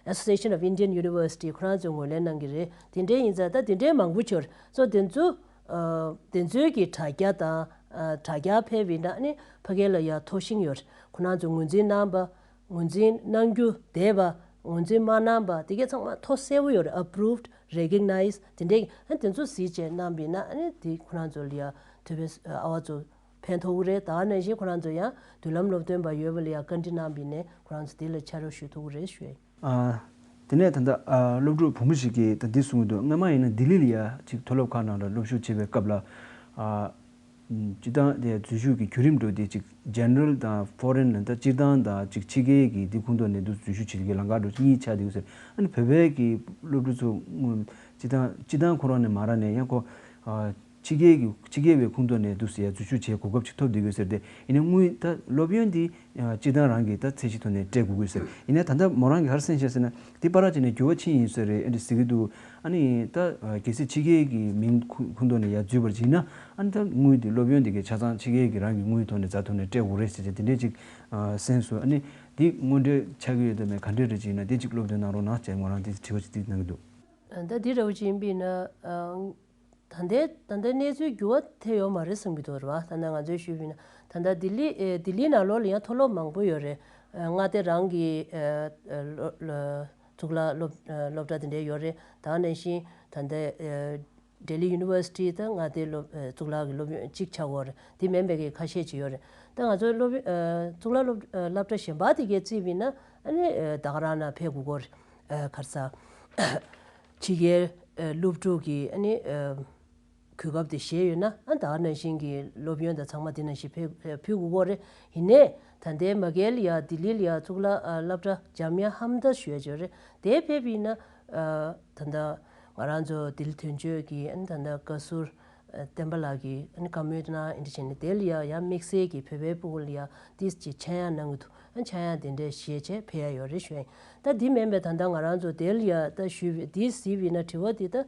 ཨ་Association of Indian University ཁོ་རང་ཚོས་ངོས་ལེན་གནང་གི་རེད། དེ་འདྲའི་ཡིན་ཙང་ད་དེ་འདྲའི་མང་པོ་ཅིག་ཡོད་རེད། སོ་དེ་ཚོ་ཨ་དེ་ཚོའི་གི་དྲ་རྒྱ་དང་ཨ་དྲ་རྒྱ་ཕེབས་པ་ཡིན་ན་ཨ་ནི་ཕ་གི་ལ་ཡ་ཐོ་ཤིང་ཡོད་རེད། ཁོ་རང་ཚོ་ངོས་འཛིན་གནང་པ། ངོས་འཛིན་གནང་རྒྱུ་བསྡད་པ། ངོས་འཛིན་མ་གནང་པ། དེ་གའི་ཚང་མ་ཐོ་གསལ་པོ་ཡོད་རེད། Approved, Recognized དེ་འདྲའི་ཨ་དེ་ཚོ་གཟིགས་བྱས་གནང་པ་ཡིན་ན་ཨ་ནི་དེ་ཁོ་རང་ཚོ་ལ་ཡ་ཐོས་པའི་ཨ་བ་ཚོ་ཕན་ཐོགས་ཀྱི་རེད། ད་ག་ནང་བཞིན་ཁོ་རང་ཚོ་ཡང་མདུན་ལམ་སློབ་སྟོན་པ་ཡོད་པ་ལ་ཡ་བཀའ་འདྲི་གནང་པ་ཡིན་ནའི་ཁོ་རང་ཚོ་དེ་ལ་ཕྱག་རོགས་ཞུ་ཐུབ་ཀྱི་རེད་ཞུ་ཡ་ཡིན། ཨ། དེ་ནས་ད་ལྟ་ཨ་སློབ་ཕྲུག་བུ་མོ་ཞིག་གིས་ད་འདི་གསུང་གི་འདུག་སྔོན་མ་ཡིན་ན་ལྡི་ལི་ལ་ཡ་ཅིག་མཐོ་སློབ་ཁག་ནང་ལ་སློབ་ཞུགས་བྱེད་པའི་སྐབས་ལ་ཨ་སྤྱིར་བཏང་དེ་འཛུལ་ཞུགས་ཀྱི་བརྒྱུད་རིམ་འགྲོ་དེ་ཅིག་General དང་Foreign ལ་ད་སྤྱིར་བཏང་དང་ཅིག་ཕྱི་རྒྱལ་གྱི་འདི་ཁོངས་གཏོགས་ནས་འདུག་འཛུལ་ཞུགས་བྱེད་ཀྱི་ལམ་ཁ་འགྲོ་གཉིས་ཆགས་འདུག་ཟེར། ཨ་ནི་བོད་པའི་གི་སློབ་ཕྲུག་ཚོ་སྤྱིར་བཏང་སྤྱིར་བཏང་ཁོ་རང་ནས་མ་རག་ནས་ཡང་ཁོ་ཨ། ཕྱི་རྒྱལ་གྱི་ཕྱི་རྒྱལ་བའི་ཁོངས་གཏོགས་ནས་འདུག་ཟེར་ཡ་འཛུལ་ཞུགས་བྱེད་གོ་སྐབས་ཅིག་ཐོབ་བསྡད་ཡོད་ཟེར་ཏེ། ཡིན་ནའི་དངུལ་ད་སློབ་ཡོན་འདི་སྤྱིར་བཏང་རང་གི་ད་ཚད་གཞི་ཐོག་ནས་སྤྲད་དགོས་ཀྱི་ཟེར། ཡིན་ནའི་ད་ལྟ་མོ་རང་གིས་ག་རེ་གསུངས་བཞག་ཟེར་ན་འདི་པ་ར་ཅིག་ནས་འགྱུར་བ་ཕྱིན་ཡིན་ཟེར་རེད་ཨ་འདྲ་ཟེར་གྱི་འདུག་ཨ་ནི་ད་གལ་སྲིད་ཕྱི་རྒྱལ་གྱི་མིང་ཁོངས་གཏོགས་ནས་ཡ་འཛུལ་བར་བྱེད་ན་ཨ་ནི་ད་དངུལ་འདི་སློབ་ཡོན་འདི་གའི་ཆ་ཚང་ཕྱི་རྒྱལ་གྱི་རང་གི་དངུལ་ཐོག་ནས་རྩ་ཐོག་ནས་སྤྲད་དགོས་རེད་ཟེར་ཏེ་དེ་འདྲས་ཅིག་གསུངས་སོང་། ཨ་ནི་འདི་དངོས་འབྲེལ་ཆགས་ཀྱི་ཡོད་དམ་མེད་ག་འདྲས་རེད་ཅིག་ཡིན་ན་དེ་ཅིག་སློབ་སྟོན་གནང་རོགས་གནང་ཅེས་མོ་རང་དེ་དྲི་བ་ཅིག་འདི་གནང་གི་འདུག་ད་འདི་རེ་བ་ཅིག་ཡིན་པས་ན། ད་ལྟའི་ད་ལྟའི་གནས་ཚུལ་འགྱུར་བ་ཐེབས་ཡོད་མ་རེད་བསམ་གྱི་འདུག་རེད་བ། ད་ལྟ་ང་ཚོས་ཞུས་པ་ཡིན་ན་ད་ལྟ་ལྡི་ལི་ཨེ་ལྡི་ལིའི་ནང་ལོགས་ལ་ཡང་མཐོ་སློབ་མང་པོ་ཡོད་རེད། ཨ་མངའ་སྡེ་རང་གི་ཨ་ལོ་ལོ་གཙུག་ལག་སློབ་ཨ་སློབ་གྲྭ་དེ་འདྲ་ཡོད་རེད། ད་ག་ནང་བཞིན་ད་ལྟ་ཨ་ལྡི་ལི་ཡུ་ནི་ཝར་སི་ཊི་ད་མངའ་སྡེའི་སློབ་ཨ་གཙུག་ལག་གི་སློབ་ཡོན་གཅིག་ཆགས་ཡོད་རེད། དེ་མིན་པའི་གི་ཁ་ཤས་ཅིག་ཡོད་རེད། ད་ང་ཚོའི་སློབ་ཨ་གཙུག་ལག་སློབ་ཨ་སློབ་གྲྭ་གཞན་པ་དེ་གའི་རྩིས་པ་ཡིན་ན་ཨ་ནི་ཨ་ད་ག་རང་ན་ཕེབས་དགོས་ཀྱི་རེད། ཨ་ག་རེ་ཟ། ཕྱི་རྒྱལ་ཨ་སློབ་ཕྲུག་གི་ཨ་ནི་ཨ་གོ་སྐབས་དེ་བཞེས་ཡོད་ན་ཨ་ད་ག་ནང་བཞིན་གྱི་སློབ་ཡོན་དང་ཚང་མ་དེ་ནང་བཞིན་ཕུལ་ཕུལ་དགོས་ཀྱི་རེད། ཡིན་ནའི་ད་ལྟའི་མ་གལ་ཡ་ལྡི་ལི་ལ་ཡ་གཙུག་ལག་ཨ་སློབ་གྲྭ་ཇམ་ཡ་ཧམ་དཱ་ཞུ་ཡ་ཅིག་ཡོད་རེད། དེ་ཕེབས་ཡིན་ན་ཨ་ད་ལྟ་ང་རང་ཚོ་ལྡི་ལི་དོན་གཅོད་ཀྱི་ཨ་ནི་ད་ལྟ་བཀའ་ཟུར་ཨ་བསྟན་པ་ལགས་ཀྱིས་ཨ་ནི་བཀའ་མོལ་གནང་ཨ་ནི་བྱས་ནས་དེ་ལ་ཡ་ཡ་དམིགས་བསལ་གྱི་བོད་པའི་ཕྲུ་གུ་ལ་ཡ་ཏིས་ཀྱི་འཆར་ཡང་གནང་གི་འདུག་ཨ་འཆར་ཡང་དེ་འདྲའི་བཞེས་བྱས་ཕེབས་ཡ་ཡོད་རེད་ཞུ་ཡ་ཡིན། ད་འདི་མིན་པའི་ད་ལྟ་ང་རང་ཚོ་དེ་ལ་ཡ་ད་ཞུས་པའི་འདི་གཟིགས་པ་ཡིན་ན་དྲི་བ་འདི་ད།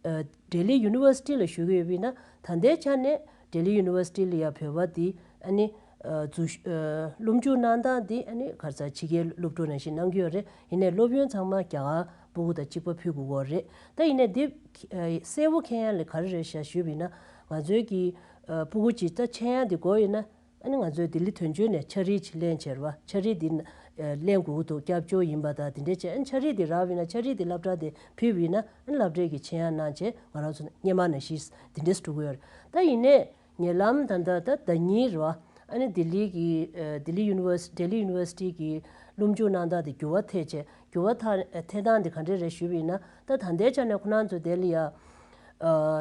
ཨ་ལྡི་ལི་ཡུ་ནི་ཝར་སི་ཊི་ལ་ཞུ་གི་ཡོད་པ་ཡིན་ན་ད་ལྟའི་ཆ་ནས་ལྡི་ལི་ཡུ་ནི་ཝར་སི་ཊི་ལ་ཡ་བོད་པ་འདི་ཨ་ནི་ཨ་འཛུལ་ཞུགས་ཨ་སློབ་འཇུག་གནང་སྟངས་འདི་ཨ་ནི་ག་རེ་ཟ་ཕྱི་རྒྱལ་སློབ་ཕྲུག་ནང་བཞིན་གནང་གི་ཡོད་རེད། ཡིན་ནའི་སློབ་ཡོན་ཚང་མ་རྒྱ་གར་ཕྲུ་གུ་དང་གཅིག་པ་ཕུལ་དགོས་ཀྱི་ཡོད་རེད། ད་ཡིན་ནའི་འདི་ཨ་གསལ་པོ་མཁྱེན་ཡ་ལ་ག་རེ་རེད་ཤག་ཞུས་པ་ཡིན་ན་ང་ཚོའི་གི་ཨ་ཕྲུ་གུ་ཅིག་ད་འཆར་ཡང་འདི་དགོས་ཡོད་ན། ཨ་ནི་ང་ཚོའི་ལྡི་ལི་དོན་གཅོད་ནས་འཆར་རིས་ཅིག་ལེན་བྱས་རེད་བ། འཆར་རིས་འདི་ཨ་ལེན་དགོས་ཀྱི་འདུག་སྐྱབས་བཅོལ་ཡིན་པ་དང་དེ་འདྲས་བྱས། ཨ་ནི་འཆར་རིས་འདི་རག་པ་ཡིན་ན་འཆར་རིས་འདི་སློབ་གྲྭ་དེ་ཕུལ་བ་ཡིན་ན་ཨ་ནི་སློབ་གྲྭའི་གི་འཆར་ཡང་གནང་བྱས་ང་རང་ཚོ་སྔོན་མ་ནང་བཞིན་དེ་འདྲས་འགྲོ་གི་ཡོད་རེད། ད་ཡིན་ནའི་ཉེ་ལམ་ད་ལྟ་ད་ཟླ་ཉིན་རེད་བ། ཨ་ནི་ལྡི་ལི་གི་ཨ་ལྡི་ལི་ཡུ་ནི་ཝར་སི་ལྡི་ལི་ཡུ་ནི་ཝར་སི་ཊི་གི་སློབ་འཇུག་གནང་སྟངས་དེ་འགྱུར་བ་ཐེབས་བྱས། འགྱུར་བ་ཐ་ཐེབས་སྟངས་དེ་ག་འདྲས་རེད་ཞུས་པ་ཡིན་ན། ད་ད་ལྟའི་ཆ་ནས་ཁོ་རང་ཚོ་དེ་ལ་ཡ་ཨ་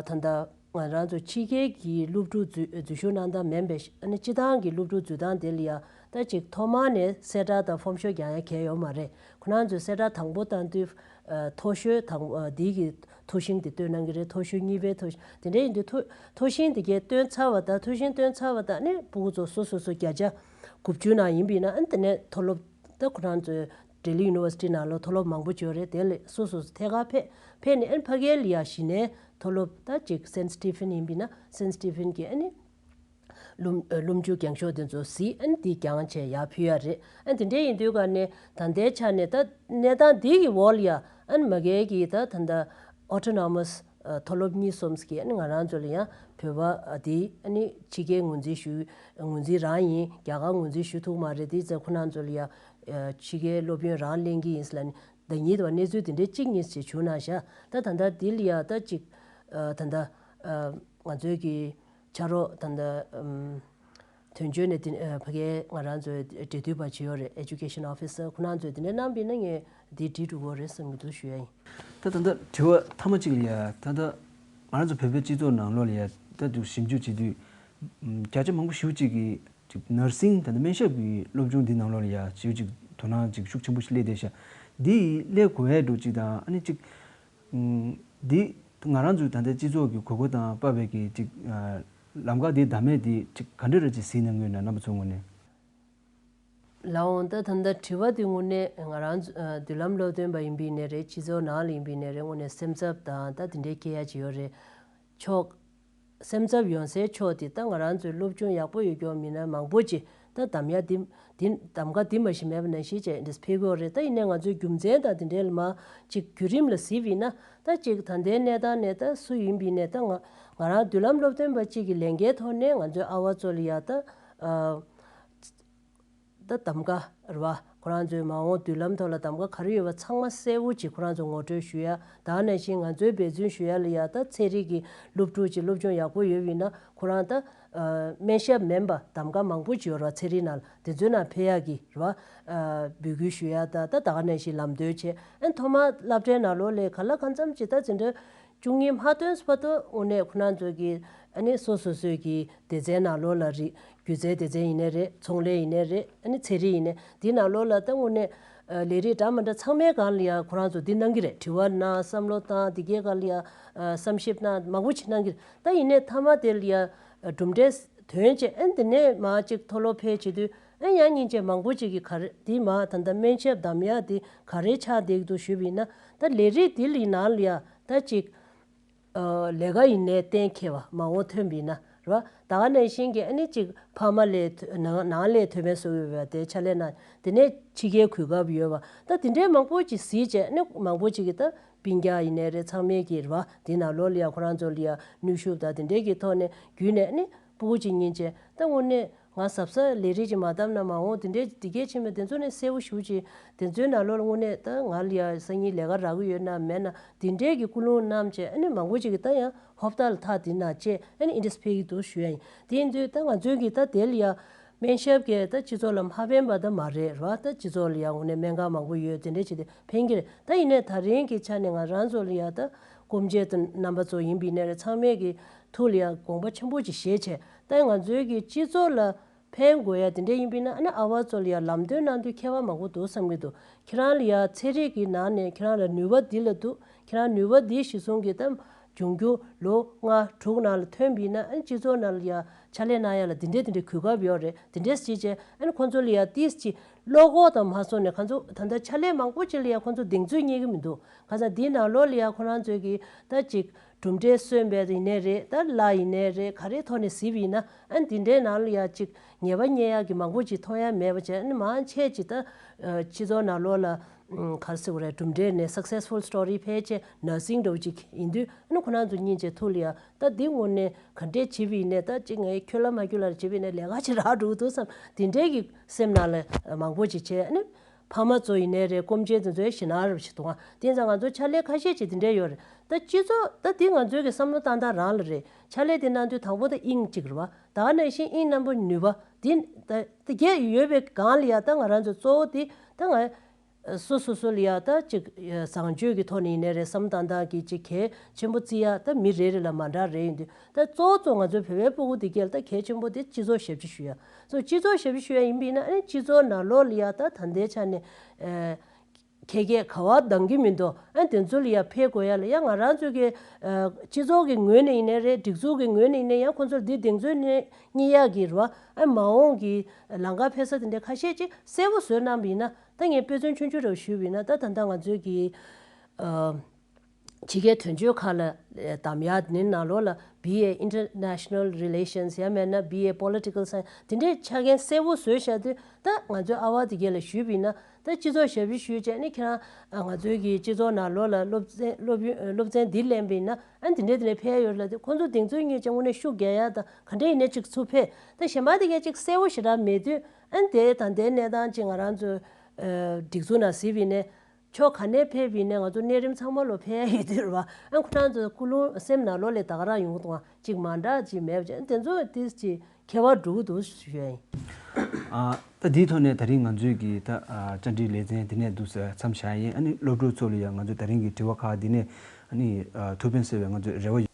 ད་ལྟ་ང་རང་ཚོ་ཕྱི་རྒྱལ་གྱི་སློབ་ཕྲུག་འཛུལ་འཛུལ་ཞུགས་གནང་སྟངས་མིན་པའི་ཨ་ནི་སྤྱི་བཏང་གི་སློབ་ཕྲུག་འཛུལ་སྟངས་དེ་ལ་ཡ་ད་ཅིག་ཐོག་མར་ནས་གསལ་བསྒྲགས་དང་ཕོམ་ཤོག་རྒྱག་ཡ་གང་ཡང་ཡོད་མ་རེད། ཁོ་རང་ཚོས་གསལ་བསྒྲགས་དང་པོ་བཏང་དུས་ཨ་མཐོ་ཤོས་དང་ཨ་འདི་གི་ཐོ་ཤིང་དེ་སྟོན་གནང་གི་རེད། ཐོ་ཤོས་གཉིས་པའི་ཐོ་ཤིང་དེ་འདྲ་ཡིན་དུས་ཐོ་ཐོ་ཤིང་དེ་གའི་སྟོན་ཚར་བ་དང་ཐོ་ཤིང་སྟོན་ཚར་བ་དང་ཨ་ནི་ཕྲུ་གུ་ཚོ་སོ་སོ་སོ་བརྒྱ་ཆ་དགུ་བཅུ་ནང་ཡིན་པ་ཡིན་ན་ཨ་ནི་དེ་ནས་མཐོ་སློབ་ད་ཁོ་རང་ཚོའི་ལྡི་ལི་ཡུ་ནི་ཝར་སི་ཊི་ནང་ལོགས་མཐོ་སློབ་མང་པོ་ཅིག་ཡོད་རེད། དེ་ལ་སོ་སོ་སོ་ཐད་ཀར་ཕེབས་ཕེབས་ནས་ཨ་ནི་ཕ་གིར་ལ་ཡ་གཞི་ནས་མཐོ་སློབ་ད་ཅིག་སེན་ཊི་སི་ཊི་ཕིན་ཡིན་པ་ཡིན་ན་སེན་ཊི་སི་ཊི་ཕིན་གྱི་ཨ་ནི་སློབ་སློབ་འཇུག་རྒྱང་ཤོག་དེ་ཚོ་གཟིགས་ཨ་ནི་འདི་རྒྱང་བྱས་ཡར་ཕུལ་ཡ་རེད། ཨ་ནི་དེ་འདྲ་ཡིན་དུས་ག་ནས་ད་ལྟའི་ཆ་ནས་ད་གནས་སྟངས་འདི་གི་འོག་ལ་ཡ་ཨ་ནི་མ་གིར་གྱི་ད་ད་ལྟ་ཨོ་ཊོ་ནོ་མཱས་ མཐོ་སློབ་གཉིས་གསུམ་གྱིས་ཨ་ནི་ང་རང་ཚོ་ལ་ཡང་བོད་པ་དེ་ཨ་ནི་ཕྱི་རྒྱལ་ངོས་འཛིན་ཞུ་ངོས་འཛིན་རང་ཡིན། རྒྱ་གར་ངོས་འཛིན་ཞུ་ཐུབ་མ་རེད། དེ་ཚེ་ཁོ་རང་ཚོ་ལ་ཡང་ཕྱི་རྒྱལ་སློབ་ཡོན་རང་ལེན་གྱི་ཡིན་ཟེར་ལབ་ནས་ཟླ་ཉིན་དུ་བ་གནས་ཚུལ་དེ་འདྲའི་གཅིག་གཉིས་ཅིག་བྱུང་ན་ཤག་ད་ད་ལྟ་དེ་ལ་ཡང་ད་གཅིག་ད་ལྟ་ང་ཚོའི་གི་ཕྱག་རོགས་ད་ལྟ་དོན་གཅོད་ནས་དེ་ཕ་གའི་ང་རང་ཚོའི་འབྲེལ་མཐུད་པ་ཅིག་ཡོད་རེད། Education Officer ཁོ་རང་ཚོས་དེ་འདྲའི་གནང་པ་ཡིན་ན་ངས་འདི་འགྲིག་འགྲོ་གི་རེད་བསམ་གྱི་འདུག་ཞུ་ཡ་ཡིན། ད་ད་ལྟ་དྲི་བ་མཐའ་མ་གཅིག་ལ་ཡ། ད་ལྟ་ང་རང་ཚོ་བོད་པའི་སྤྱི་ཚོགས་ནང་ལོགས་ལ་ཡ་ད་དུ་ཞིབ་འཇུག་བྱེད་དུས། བརྒྱ་ཆ་མང་པོ་ཞེ་པོ་ཅིག་གིས་ཅིག་ནར་སིང་ད་ལྟ་སྨན་ཞབས་ཀྱི་སློབ་སྦྱོང་འདི་ནང་ལོགས་ལ་ཡ་ཞེ་པོ་ཅིག་དོ་སྣང་ཅིག་ཤུགས་ཆེན་པོ་ཞིག་སླེབས་བསྡད་ཤག་འདི་ཡིས་སླེབས་དགོས་ཡས་འགྲོ་ཅིག་དང་ཨ་ནི་ཅིག་འདི་ང་རང་ཚོའི་ད་ལྟའི་སྤྱི་ཚོགས་ཀྱི་དགོས་མཁོ་དང་དཔག་པའི་གི་ཅིག་ལམ་ཁ་འདི་བདའ་མེད་འདི་ཅིག་ག་འདྲ་རེ་ཅིག་གཟིགས་གནང་གི་ཡོད་ན་རྣམ་པ་ཚོའི་ངོས་ནས། ལགས་འོང་། ད་ད་ལྟ་དྲི་བ་འདི་དངོས་གནས་ང་རང་ཚོ་མདུན་ལམ་སློབ་སྟོན་པ་ཡིན་པའི་ནས་རེད། སྤྱི་ཚོགས་ནང་ལ་ཡིན་པའི་ནས་རེད། དངོས་གནས་སེམས་འཚབ་དང་ད་དེ་འདྲའི་སྐྱེ་ཡ་ཅིག་ཡོད་རེད། ཕྱོགས་སེམས་འཚབ་ཡོང་སའི་ཕྱོགས་དེ་ད་ང་རང་ཚོའི་སློབ་སྦྱོང་ཡག་པོ་ཡོད་མཁན་མི་སྣ་མང་པོ་ཅིག་ད་གདམ་ཡ་འདི་འདི་གདམ་ག་འདི་མ་ཤེས་མེད་པ་ནང་བཞིན་བྱས་འདི་ཕེབས་ཀྱི་ཡོད་རེད། ད་ཡིན་ནའི་ང་ཚོའི་རྒྱུ་མཚན་དང་དེ་འདྲའི་ལ་མ་ཅིག་བརྒྱུད་རིམ་ལ་གཟིགས་པ་ཡིན་ན་ད་ཅིག་ད་ལྟའི་གནས་སྟངས་ནས་ད་སུ་ཡིན་པ་ཡིན་ནའི་ད་ང་ང་རང་མདུན་ལམ་སློབ་སྟོན་པ་གཅིག་གི་ལས་འགན་ཐོག་ནས་ང་ཚོའི་ཨ་བ་ཚོ་ལ་ཡ་ད་ཨ། ད་གདམ་ག་རེད་བ། ཁོ་རང་ཚོའི་མ་འོངས་མདུན་ལམ་ཐོག་ལ་གདམ་ག་ག་རེ་ཡོད་པ་ཚང་མ་གསལ་བོ་ཅིག་ཁོ་རང་ཚོ་ངོ་སྤྲོད་ཞུ་ཡ། ད་ག་ནང་བཞིན་ང་ཚོའི་འབད་བརྩོན་ཞུ་ཡ་ལ་ཡ་ད་ཚན་རིག་གི་སློབ་ཕྲུག་ཅིག་སློབ་སྦྱོང་ཡག་པོ་ཡོད་པ་ཡིན་ན་ཁོ་རང་ད་སྨན་ཞབས་མིན་པ་གདམ་ག་མང་པོ་ཅིག་ཡོད་རེད་བ། ཚན་རིག་ནང་ལ་དེ་ཚོའི་ནང་ཕེབས་ཡ་གི་རེད་བ། འབོད་སྐུལ་ཞུ་ཡ་ད་ད་ད་ག་ནང་བཞིན་ལམ་སྟོན་བྱས། ཨ་ཐོག་མར་སློབ་གྲྭའི་ནང་ལོགས་ལ་ག་ལ་གང་འཚམ་ཅིག་ད་འཛིན་གྲྭ་བཅུ་གཉིས་མ་ཐོན་བར་དུ་དངོས་གནས་ཁོ་རང་ཚོ་གི་ཨ་ནི་སོ་སོ་སོའི་གི་སྡེ་ཚན་ནང་ལོགས་ལ་རེད། སྒྱུ་རྩལ་སྡེ་ཚན་ཡིན་ནའི་རེད། ཚོང་ལས་ཡིན་ནའི་རེད། ཨ་ནི་ཚན་རིག་ཡིན་ནའི་འདི་ནང་ལོགས་ལ་ད་དངོས་གནས་ལས་རིགས་འདྲ་མི་འདྲ་ཚང་མའི་སྒང་ལ་ཡང་ཁོ་རང་ཚོ་འདི་གནང་གི་རེད། དྲི་བ་གནང་བསམ་བློ་བཏང་འདི་གའི་སྒང་ལ་ཡང་བསམ་ཞིབ་གནང་མང་པོ་ཅིག་གནང་གི་རེད། ད་ཡིན་ནའི་མཐའ་མ་དེ་ལ་ཡང་གྲུབ་འབྲས་ཐོན་བྱས་ཨ་ནི་འདི་ནས་མར་ཅིག་མཐོ་སློབ་ཕེབས་བྱེད་དུས་ཨ་ཡང་སྙིང་རྗེ་མང་པོ་ཅིག་གིས་ག་རེ་འདི་མ་ད་ལྟ་སྨན་ཞབས་གདམ་ཡག་འདི་ག་རེ་ཆགས་བསྡད་ཀྱི་འདུག་ཞུས་པ་ཡིན་ན། ད་ལས་རིགས་འདི་ལ་ནང་ལ་ཡ་ད་ཅིག་ལས་ཀ་ཡིན་ནའི་གཏན་འཁེལ་བ་མ་འོངས་ཐོན་པ་ཡིན་ན་རེད་བ། ད་ག་ནང་བཞིན་གྱི་ཨ་ནི་ཅིག་ཕ་མ་ལས་ནང་ནང་ལས་ཐོན་པའི་བཟོ་ཡོད་པ་དེ་ཕྱག་ལས་གནང་དེ་ནས་ཕྱི་རྒྱལ་གོ་སྐབས་ཡོད་པ་ད་དེ་འདྲའི་མང་པོ་ཅིག་གཟིགས་བྱས་ཨ་ནི་མང་པོ་ཅིག་གིས་ད་སྤུན་ཀྱག་ཡིན་ནའི་རེད། ཚང་མས་ཀྱི་རེད་བ། དེ་ནང་ལོགས་ལ་ཡ་ཁོ་རང་ཚོ་ལ་ཡ་ནུས་ཤུགས་དང་དེ་འདྲའི་གི་ཐོག་ནས་བརྒྱུད་ནས་ཨ་ནི་སྤུ་གུ་ཅིག་གཉིས་བྱས་ད་དངོས་གནས། ང་གཟབ་གཟབ་ལས་རིགས་ཀྱི་མ་བཏབ་ན་མ་འོངས་དེ་འདྲའི་དེ་གས་ཕྱིན་པ་དེ་ཚོ་ནས་གསལ་བོ་ཞུ་ཅིག་དེ་ཚོའི་ནང་ལོགས་ལ་དངོས་གནས་ད་ང་ལ་ཡ་སང་ཉིན་ལས་ཀ་རག་གི་ཡོད་ན་མེད་ན་དེ་འདྲའི་གི་ཀུན་སློང་བསྣམས་བྱས་ཨ་ནི་མང་པོ་ཅིག་གིས་ད་ཡང་ཧོབ་ཏ་ལ་ཐག་དེ་ནང་བཅད་ཨ་ནི་ཨིན་ཌི་སི་ཕེབས་ཀྱི་འདུག་ཞུ་ཡ་ཡིན། དེ་ཡིན་དུས་ད་ང་ཚོའི་གི་ད་དེ་ལ་ཡ་སྨན་ཞབས་ཀྱི་ད་སྤྱི་ཚོགས་ལ་མ་ཕན་པ་ད་མ་རེད་ར། ད་སྤྱི་ཚོགས་ལ་ཡ་དངོས་གནས་སྨན་ཁང་མང་པོ་ཡོད་དེ་འདྲ་བྱས་ཏེ་ཕན་གྱི་རེད། ད་ཡིན་ནའི་ད་རིང་གི་ཆ་ནས་ང་རང་ཚོ་ལ་ཡ་ད་སྐུ་མཆེད་དང་རྣམ་པ་ཚོ་ཡིན་པའི་ནས་རེད། ཚང་མས་ཀྱི་ཐུགས་ལ་ཡ་དགོངས་པ་ཆེན་པོ་ཅིག་བཞེས་བྱས་ད་ང་ཚོའི་གི་སྤྱི་ཚོགས་ལ་ཕན་དགོས་ཡ་དེ་འདྲ་ཡིན་པས་ན་ཨ་ནི་ཨ་བ་ཚོ་ལ་ཡ་ལམ་སྟོན་གནང་དུས་ཁྱད་པར་མང་པོ་འདུག་བསམ་གྱི་འདུག་ཁྱེད་རང་ལ་ཡ་ཚན་རིག་གི་ནང་ནས་ཁྱེད་རང་ལ་ནུས་པ་འདི་ལ་འདུག་ཁྱེད་རང་ནུས་པ་འདི་གཞི་བཟུང་གི་ད་འབྱུང་འགྱུར་ལོ་ལྔ་དྲུག་ནང་ལ་ཐོན་པས་ན་ཨ་ནི་སྤྱི་ཚོགས་ནང་ལ་ཡ་ཕྱག་ལས་གནང་ཡ་ལ་འདི་འདྲས་འདི་འདྲས་གོ་སྐབས་ཡོད་རེད། འདི་འདྲས་ཅིག་བྱས་ཨ་ནི་ཁོང་ཚོ་ལ་ཡ་ཏིས་ཅིག་བློ་ཁོག་དང་མ་སོང་ནས་ཁོང་ཚོ་ད་ལྟ་ཕྱག་ལས་མང་པོ་ཅིག་ལ་ཡ་ཁོང་ཚོ་གདེང་ཚོད་རྙེད་ཀྱི་མི་འདུག་ཁ་སང་འདིའི་ནང་ལོགས་ལ་ཡ་ཁོ་རང་ཚོས་ཀྱི་ད་ཅིག་གྲུབ་འབྲས་སོན་པའི་ཡིན་ནའི་རེད། ད་གླ་ཡིན་ནའི་རེད། ག་རེའི་ཐོག་ནས་གཟིགས་པ་ཡིན་ན་ཨ་ནི་འདི་འདྲའི་ནང་ལ་ཡ་ཅིག་ཉེས་པ་རྙེད་ཡག་གི་མང་པོ་ཅིག་མཐོང་ཡ་མེད་པ་བྱས་ཨ་ནི་མང་ཆེ་ཅིག་ད་སྤྱི་ཚོགས་ནང་ལོགས་ལ་ག་རེ་ཟེར་དགོས་རེད། གྲུབ་འབྲས་ནས་སག་སེ་སི་ཕུལ་སི་ཊོ་རི་ཕལ་ཆེར་ནར་སིང་འདྲ་བོ་ཅིག་ཡིན་དུས་ཨ་ནི་ཁོ་རང་ཚོ་སྙིང་རྗེ་ཐུགས་ལ་ཡ་ད་འདི་དངོས་གནས་ག་འདྲས་བྱེད་པ་ཡིན་ནའི་ད་ཅིག་ངས་ཁྱོད་ལ་མ་ཁྱོད་ལ་བྱེད་པ་ཡིན་ནའི་ལས་ཀ་ཅིག་རག་འགྲོ་གི་འདུག་བསམ་འདི་འདྲའི་གི་སེམས་ནང་ལ་མང་པོ་ཅིག་བྱས་ཨ་ནི། ཕ་མ་ཚོ་ཡིན་ནའི་རེད། སྐུ་མཆེད་དེ་ཚོའི་ཞེད་སྣང་རབ་ཞིག་འདུག་ཨ། དེ་ཙང་ང་ཚོ་ཕྱག་ལས་ཁ་ཤས་ཅིག་དེ་འདྲས་ཡོད་རེད། ད་སྤྱི་ཚོགས་ད་དེ་ང་ཚོའི་གི་བསམ་བློ་བཏང་སྟངས་རང་ལ་རེད། ཕྱག་ལས་དེ་གནང་དུས་དང་པོ་ད་དབྱིངས་གཅིག་རེད་བ། ད་ག་ནང་བཞིན་དབྱིངས་རྣམ་པ་ནུས་པ་དེ་ད་དེ་གས་ཡོད་པའི་སྒང་ལ་ཡ་ད་ང་རང་ཚོ་གཙོ་བོ་དེ་ད་ང་སོ་སོ་སོ་ལ་ཡ་ད་ཅིག་བཟང་སྤྱོད་ཀྱི་ཐོག་ནས་ཡིན་ནའི་རེད། བསམ་བློ་བཏང་སྟངས་ཀྱི་ཅིག་གལ་ཆེན་པོ་བརྩི་ཡ་ད་མི་རེ་རེ་ལ་མ་འདྲ་རེ་ཡིན་དུས། ད་གཙོ་བོ་གཙོ་ང་ཚོའི་བོད་པའི་སྤུ་གུ་འདི་གས་ལ་ད་གལ་ཆེན་པོ་དེ་སྤྱི་ཚོགས་ཞབས་ཕྱི་ཞུ་ཡ། སོ་སྤྱི་ཚོགས་ཞབས་ཕྱི་ཞུ་ཡ་ཡིན་པ་ཡིན་ན་ཨ་ནི་སྤྱི་ཚོགས་ནང་ལོགས་ལ་ཡ་ད་ད་ལྟའི་ཆ་ནས་ཨེ་ཁྱད་ཁྱད་ག་བ་འདང་གི་མི་འདུག་ཨ་དེ་ཚོ་ལ་ཡ་ཕེབས་དགོས་ཡ་ལ་ཡ་ང་རང་ཚོ་གི་ཨེ་སྤྱི་ཚོགས་ཀྱི་ངོས་ནས་ཡིན་ནའི་རེད། སྒྲིག་འཛུགས་ཀྱི་ངོས་ནས་ཡིན་ནའི་ཡང་ཁོང་ཚོར་འདི་གདེང་ཚོད་ནས་རྙེད་ཡ་གི་རེད་བ། ཨ་མ་འོངས་ཀྱི་ལམ་ཁ་ཕེབས་ས་དེ་འདྲ་ཁ་ཤས་ཅིག་གསལ་པོ་བཟོས་གནང་བ་ཡིན་ན་ད་ངས་དཔེ་མཚོན་ཆུང་ཆུང་རེ་ཞུས་པ་ཡིན་ན་ད་ད་ལྟ་ང་ཚོའི་གི་ཨ། ཕྱི་རྒྱལ་དོན་གཅོད་ཁག་ལ་གདམ་ཡག་ནི་ནང་ལོགས་ལ་B A International Relations ཡང་མེད་ན་B A Political Science དེ་འདྲའི་ཆ་རྐྱེན་གསལ་པོ་བཟོས་བཞག་དུས་ད་ང་ཚོའི་ཨ་བ་དེ་གས་ལ་ཞུས་པ་ཡིན་ན་ ད་སྤྱི་ཚོགས་ཞབས་ཞུ་ཞུས་བྱས་ནས་ཁྱེད་རང་ང་ཚོའི་གི་སྤྱི་ཚོགས་ནང་ལོགས་ལ་སློབ་ཚན་སློབ་ཡོན་སློབ་ཚན་འདི་ལེན་པ་ཡིན་ན་ཨ་འདི་འདྲས་འདི་འདྲས་ཕན་ཡོད་ལ། དེ་ཁོང་ཚོ་གདེང་ཚོད་ངེས་ཅན་དངོས་གནས་ཤུགས་རྒྱག་ཡ་དང་ག་འདྲས་ཡིན་ནའི་ཅིག་ཚུར་ཕེབས། ད་གཞན་པ་དེ་གས་ཅིག་གསལ་བོ་ཞེ་དྲག་མེད་དུས་ཨ་དེ་དང་དེའི་གནས་སྟངས་ཅིག་ང་རང་ཚོའི་སྒྲིག་འཛུགས་ནང་གཟིགས་པ་ཡིན་ནའི་ཕྱོགས་ག་ནས་ཕེབས་པ་ཡིན་ནའི་ང་ཚོ་གནས་རིམ་ཚང་མ་ལོ་ཕེབས་ཡ་ཡོད་དུས་རེད་བ། ཨ་ཁོ་རང་ཚོའི་ཀུན་སློང་སེམས་ནང་ལོགས་ལ་ད་ག་རང་ཡོང་གི་འདུག་ཅིག་མ་འདྲ་ཅིག་མེད་པ་ཅིག་དེ་ཚོ་དེ་ཅིག་ཁྱད་པར་འགྲོ་གི་འདུག་ཞུ་ཡ་ཡིན། ཨ། ད་འདིའི་ཐོག་ནས་ད་རིང་ང་ཚོའི་གི་ད་ཨ་བཅར་འདྲིའི་ལེ་ཚན་འདི་ནས་འདུག་སེ་མཚམས་བཞག་ཡིན། ཨ་ནི་སློབ་ཕྲུག་ཚོ་ལ་ཡང་ང་ཚོས་ད་རིང་གི་དྲི་བ་ཁག་འདི་ནས་ཨ་ནི་ཨ་ཐུགས་ཕན་གསོས་པའི་ང་ཚོའི་རེ་བ་ཡོད།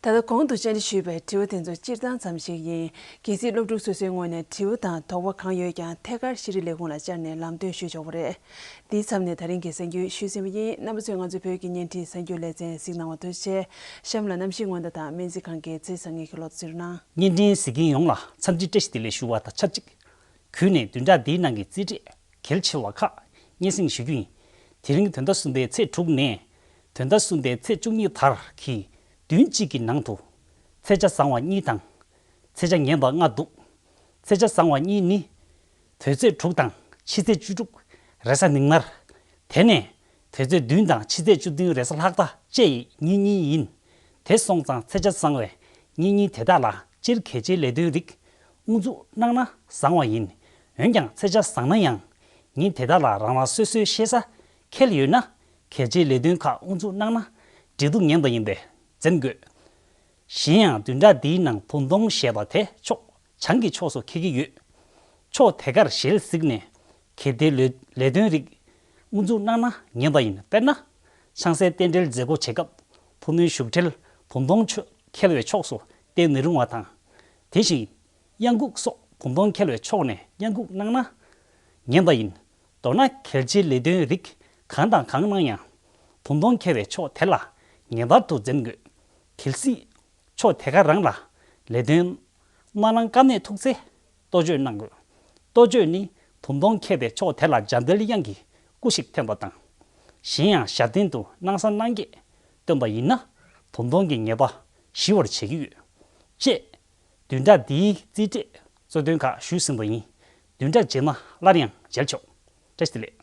ད་ལྟ་གོང་དུ་བཅར་འདྲི་ཞུས་པའི་དྲི་བ་དེ་ཚོ་སྤྱིར་བཏང་ཙམ་ཞིག་ཡིན། གལ་སྲིད་སློབ་ཕྲུག་སོ་སོའི་ངོས་ནས་དྲི་བ་དང་དོགས་པ་གང་ཡོད་ཀྱང་ཐད་ཀར་ཤེས་རིག་ལས་ཁུངས་ལ་བཅར་ནས་ལམ་སྟོན་ཞུས་ཆོག་པ་རེད། འདིའི་མཚམས་ནས་ད་རིང་གི་གསར་འགྱུར་ཞུས་ཟིན་པ་ཡིན། རྣམ་པ་ཚོས་ང་ཚོའི་བོད་ཀྱི་བརྙན་འཕྲིན་གསར་འགྱུར་ལེ་ཚན་གཟིགས་གནང་བར་ཐུགས་རྗེ་ཆེ། གཤམ་ལ་གནམ་གཤིས་སྔོན་བརྡ་དང་སྨན་རྩིས་ཁང་གི་ཚེས་བཟང་ངེད་ཀྱི་ལོ་ཚིར་ན། བརྙན་འཕྲིན་གཟིགས་མཁན་ཡོངས་ལ་འཚམས་འདྲི་བཀྲ་ཤིས་བདེ་ལེགས་ཞུ་བ་དང་ཆབས་ཅིག་གུས་ནས་བདུན་ཕྲག་འདིའི་ནང་གི་རྩིས་ཁྲའི་གལ་ཆེ་བ་ཁག་སྙན་སེང་ཞུ་རྒྱུ་ཡིན། དེ་རིང་བདུན་ཕྲག་གསུམ་པའི་ཚེས་དྲུག་ནས་བདུན་ཕྲག་གསུམ་པའི་ཚེས་བཅུ་གཉིས་བར་གྱི་བདུན་གཅིག་གི་ནང་དུ་ཚེས་ཆ་བཟང་བ་གཉིས་དང་ཚེས་ཆ་ངན་པ་ལྔ་འདུག་ཚེས་ཆ་བཟང་བ་གཉིས་ནི། དོན་ཚེས་དྲུག་དང་ཕྱི་ཚེས་བཅུ་དྲུག་རེས་གཟའ་མིག་དམར། དེ་ནས་དོན་ཚེས་བདུན་དང་ཕྱི་ཚེས་བཅུ་བདུན་རེས་གཟའ་ལྷག་པ་བཅས་ཉིན་གཉིས་ཡིན། དེ་སོང་ཙང་ཚེས་ཆ་བཟང་བའི་ཉིན་གཉིས་དེ་དག་ལ་སྤྱིར་གལ་ཆེའི་ལས་དོན་རིགས་དབུ་འཛུགས་གནང་ན་བཟང་བ་ཡིན། འོན་ཀྱང་ཚེས་ཆ་བཟང་ན་ཡང་ཉིན་དེ་དག་ལ་རང་རང་སོ་སོའི་ཤེས་ས་ཁེལ་ཡོད་ན་གལ་ཆེའི་ལས་དོན་ཁག་དབུ་འཛུགས་གནང་ན་འབྲེལ་གཏུག་ངན་པ་ཡིན་པས་འཛེམ་དགོས། གཞན་ཡང་བདུན་ཕྲག་འདིའི་ནང་བུ་མཐོང་ཞེས་པ་དེ་ཕྱོགས་བྱང་གི་ཕྱོགས་སུ་འཁེལ་གྱི་ཡོད། ཕྱོགས་དེ་གར་ཞལ་གཟིགས་ནས་གལ་ཏེ་ལས་ལས་དོན་རིགས་དབུ་འཛུགས་གནང་ན་ངན་པ་ཡིན། དཔེར་ན། ཆང་སའི་རྟེན་འབྲེལ་མཛད་སྒོ་བྱེད་སྐབས་བུ་མོའི་བཞུགས་གྲལ་བུ་མཐོང་ཕྱོགས་འཁེལ་བའི་ཕྱོགས་སུ་བསྟན་མི་རུང་བ་དང་། དེ་བཞིན་གཡང་འགུགས་སོགས་བུ་མཐོང་འཁེལ་བའི་ཕྱོགས་ནས་གཡང་འགུགས་གནང་ན་ངན་པ་ཡིན། མདོར་ན་གལ་ཆེའི་ལས་དོན་རིགས་གང་དང་གང་གནང་ཡང་བུ་མཐོང་འཁེལ་བའི་ཕྱོགས་དེ་ལ་ངེས་པར་དུ་འཛེམ་དགོས། གལ་སྲིད། ཕྱོགས་དེ་ག་རང་ལ་ལས་དོན་མ་གནང་ཀ་མེད་ཐུག་ཚེ་གཏོ་བཅོས་གནང་དགོས། གཏོ་བཅོས་ནི་བུ་མཐོང་འཁེལ་བའི་ཕྱོགས་དེ་ལ་འཇམ་དཔལ་དབྱངས་ཀྱི་སྐུ་ཞིག་འཐེན་པ་དང་། གཞན་ཡང་ཞབས་བརྟན་དུ་སྣང་ས་སྣང་བརྒྱད་བཏོན་པ་ཡིན་ན་བུ་མཐོང་གི་ཉེས་པ་ཞི་བར་བྱེད་ཀྱི་ཡོད། ཅེས་བདུན་ཕྲག་འདིའི་རྩིས་འབྲས་གཙོ་དོན་ཁག་ཞུས་ཟིན་པ་ཡིན། བདུན་ཕྲག་རྗེས་མ་སླར་ཡང་མཇལ་ཆོག་བཀྲ་ཤིས་བདེ་ལེགས།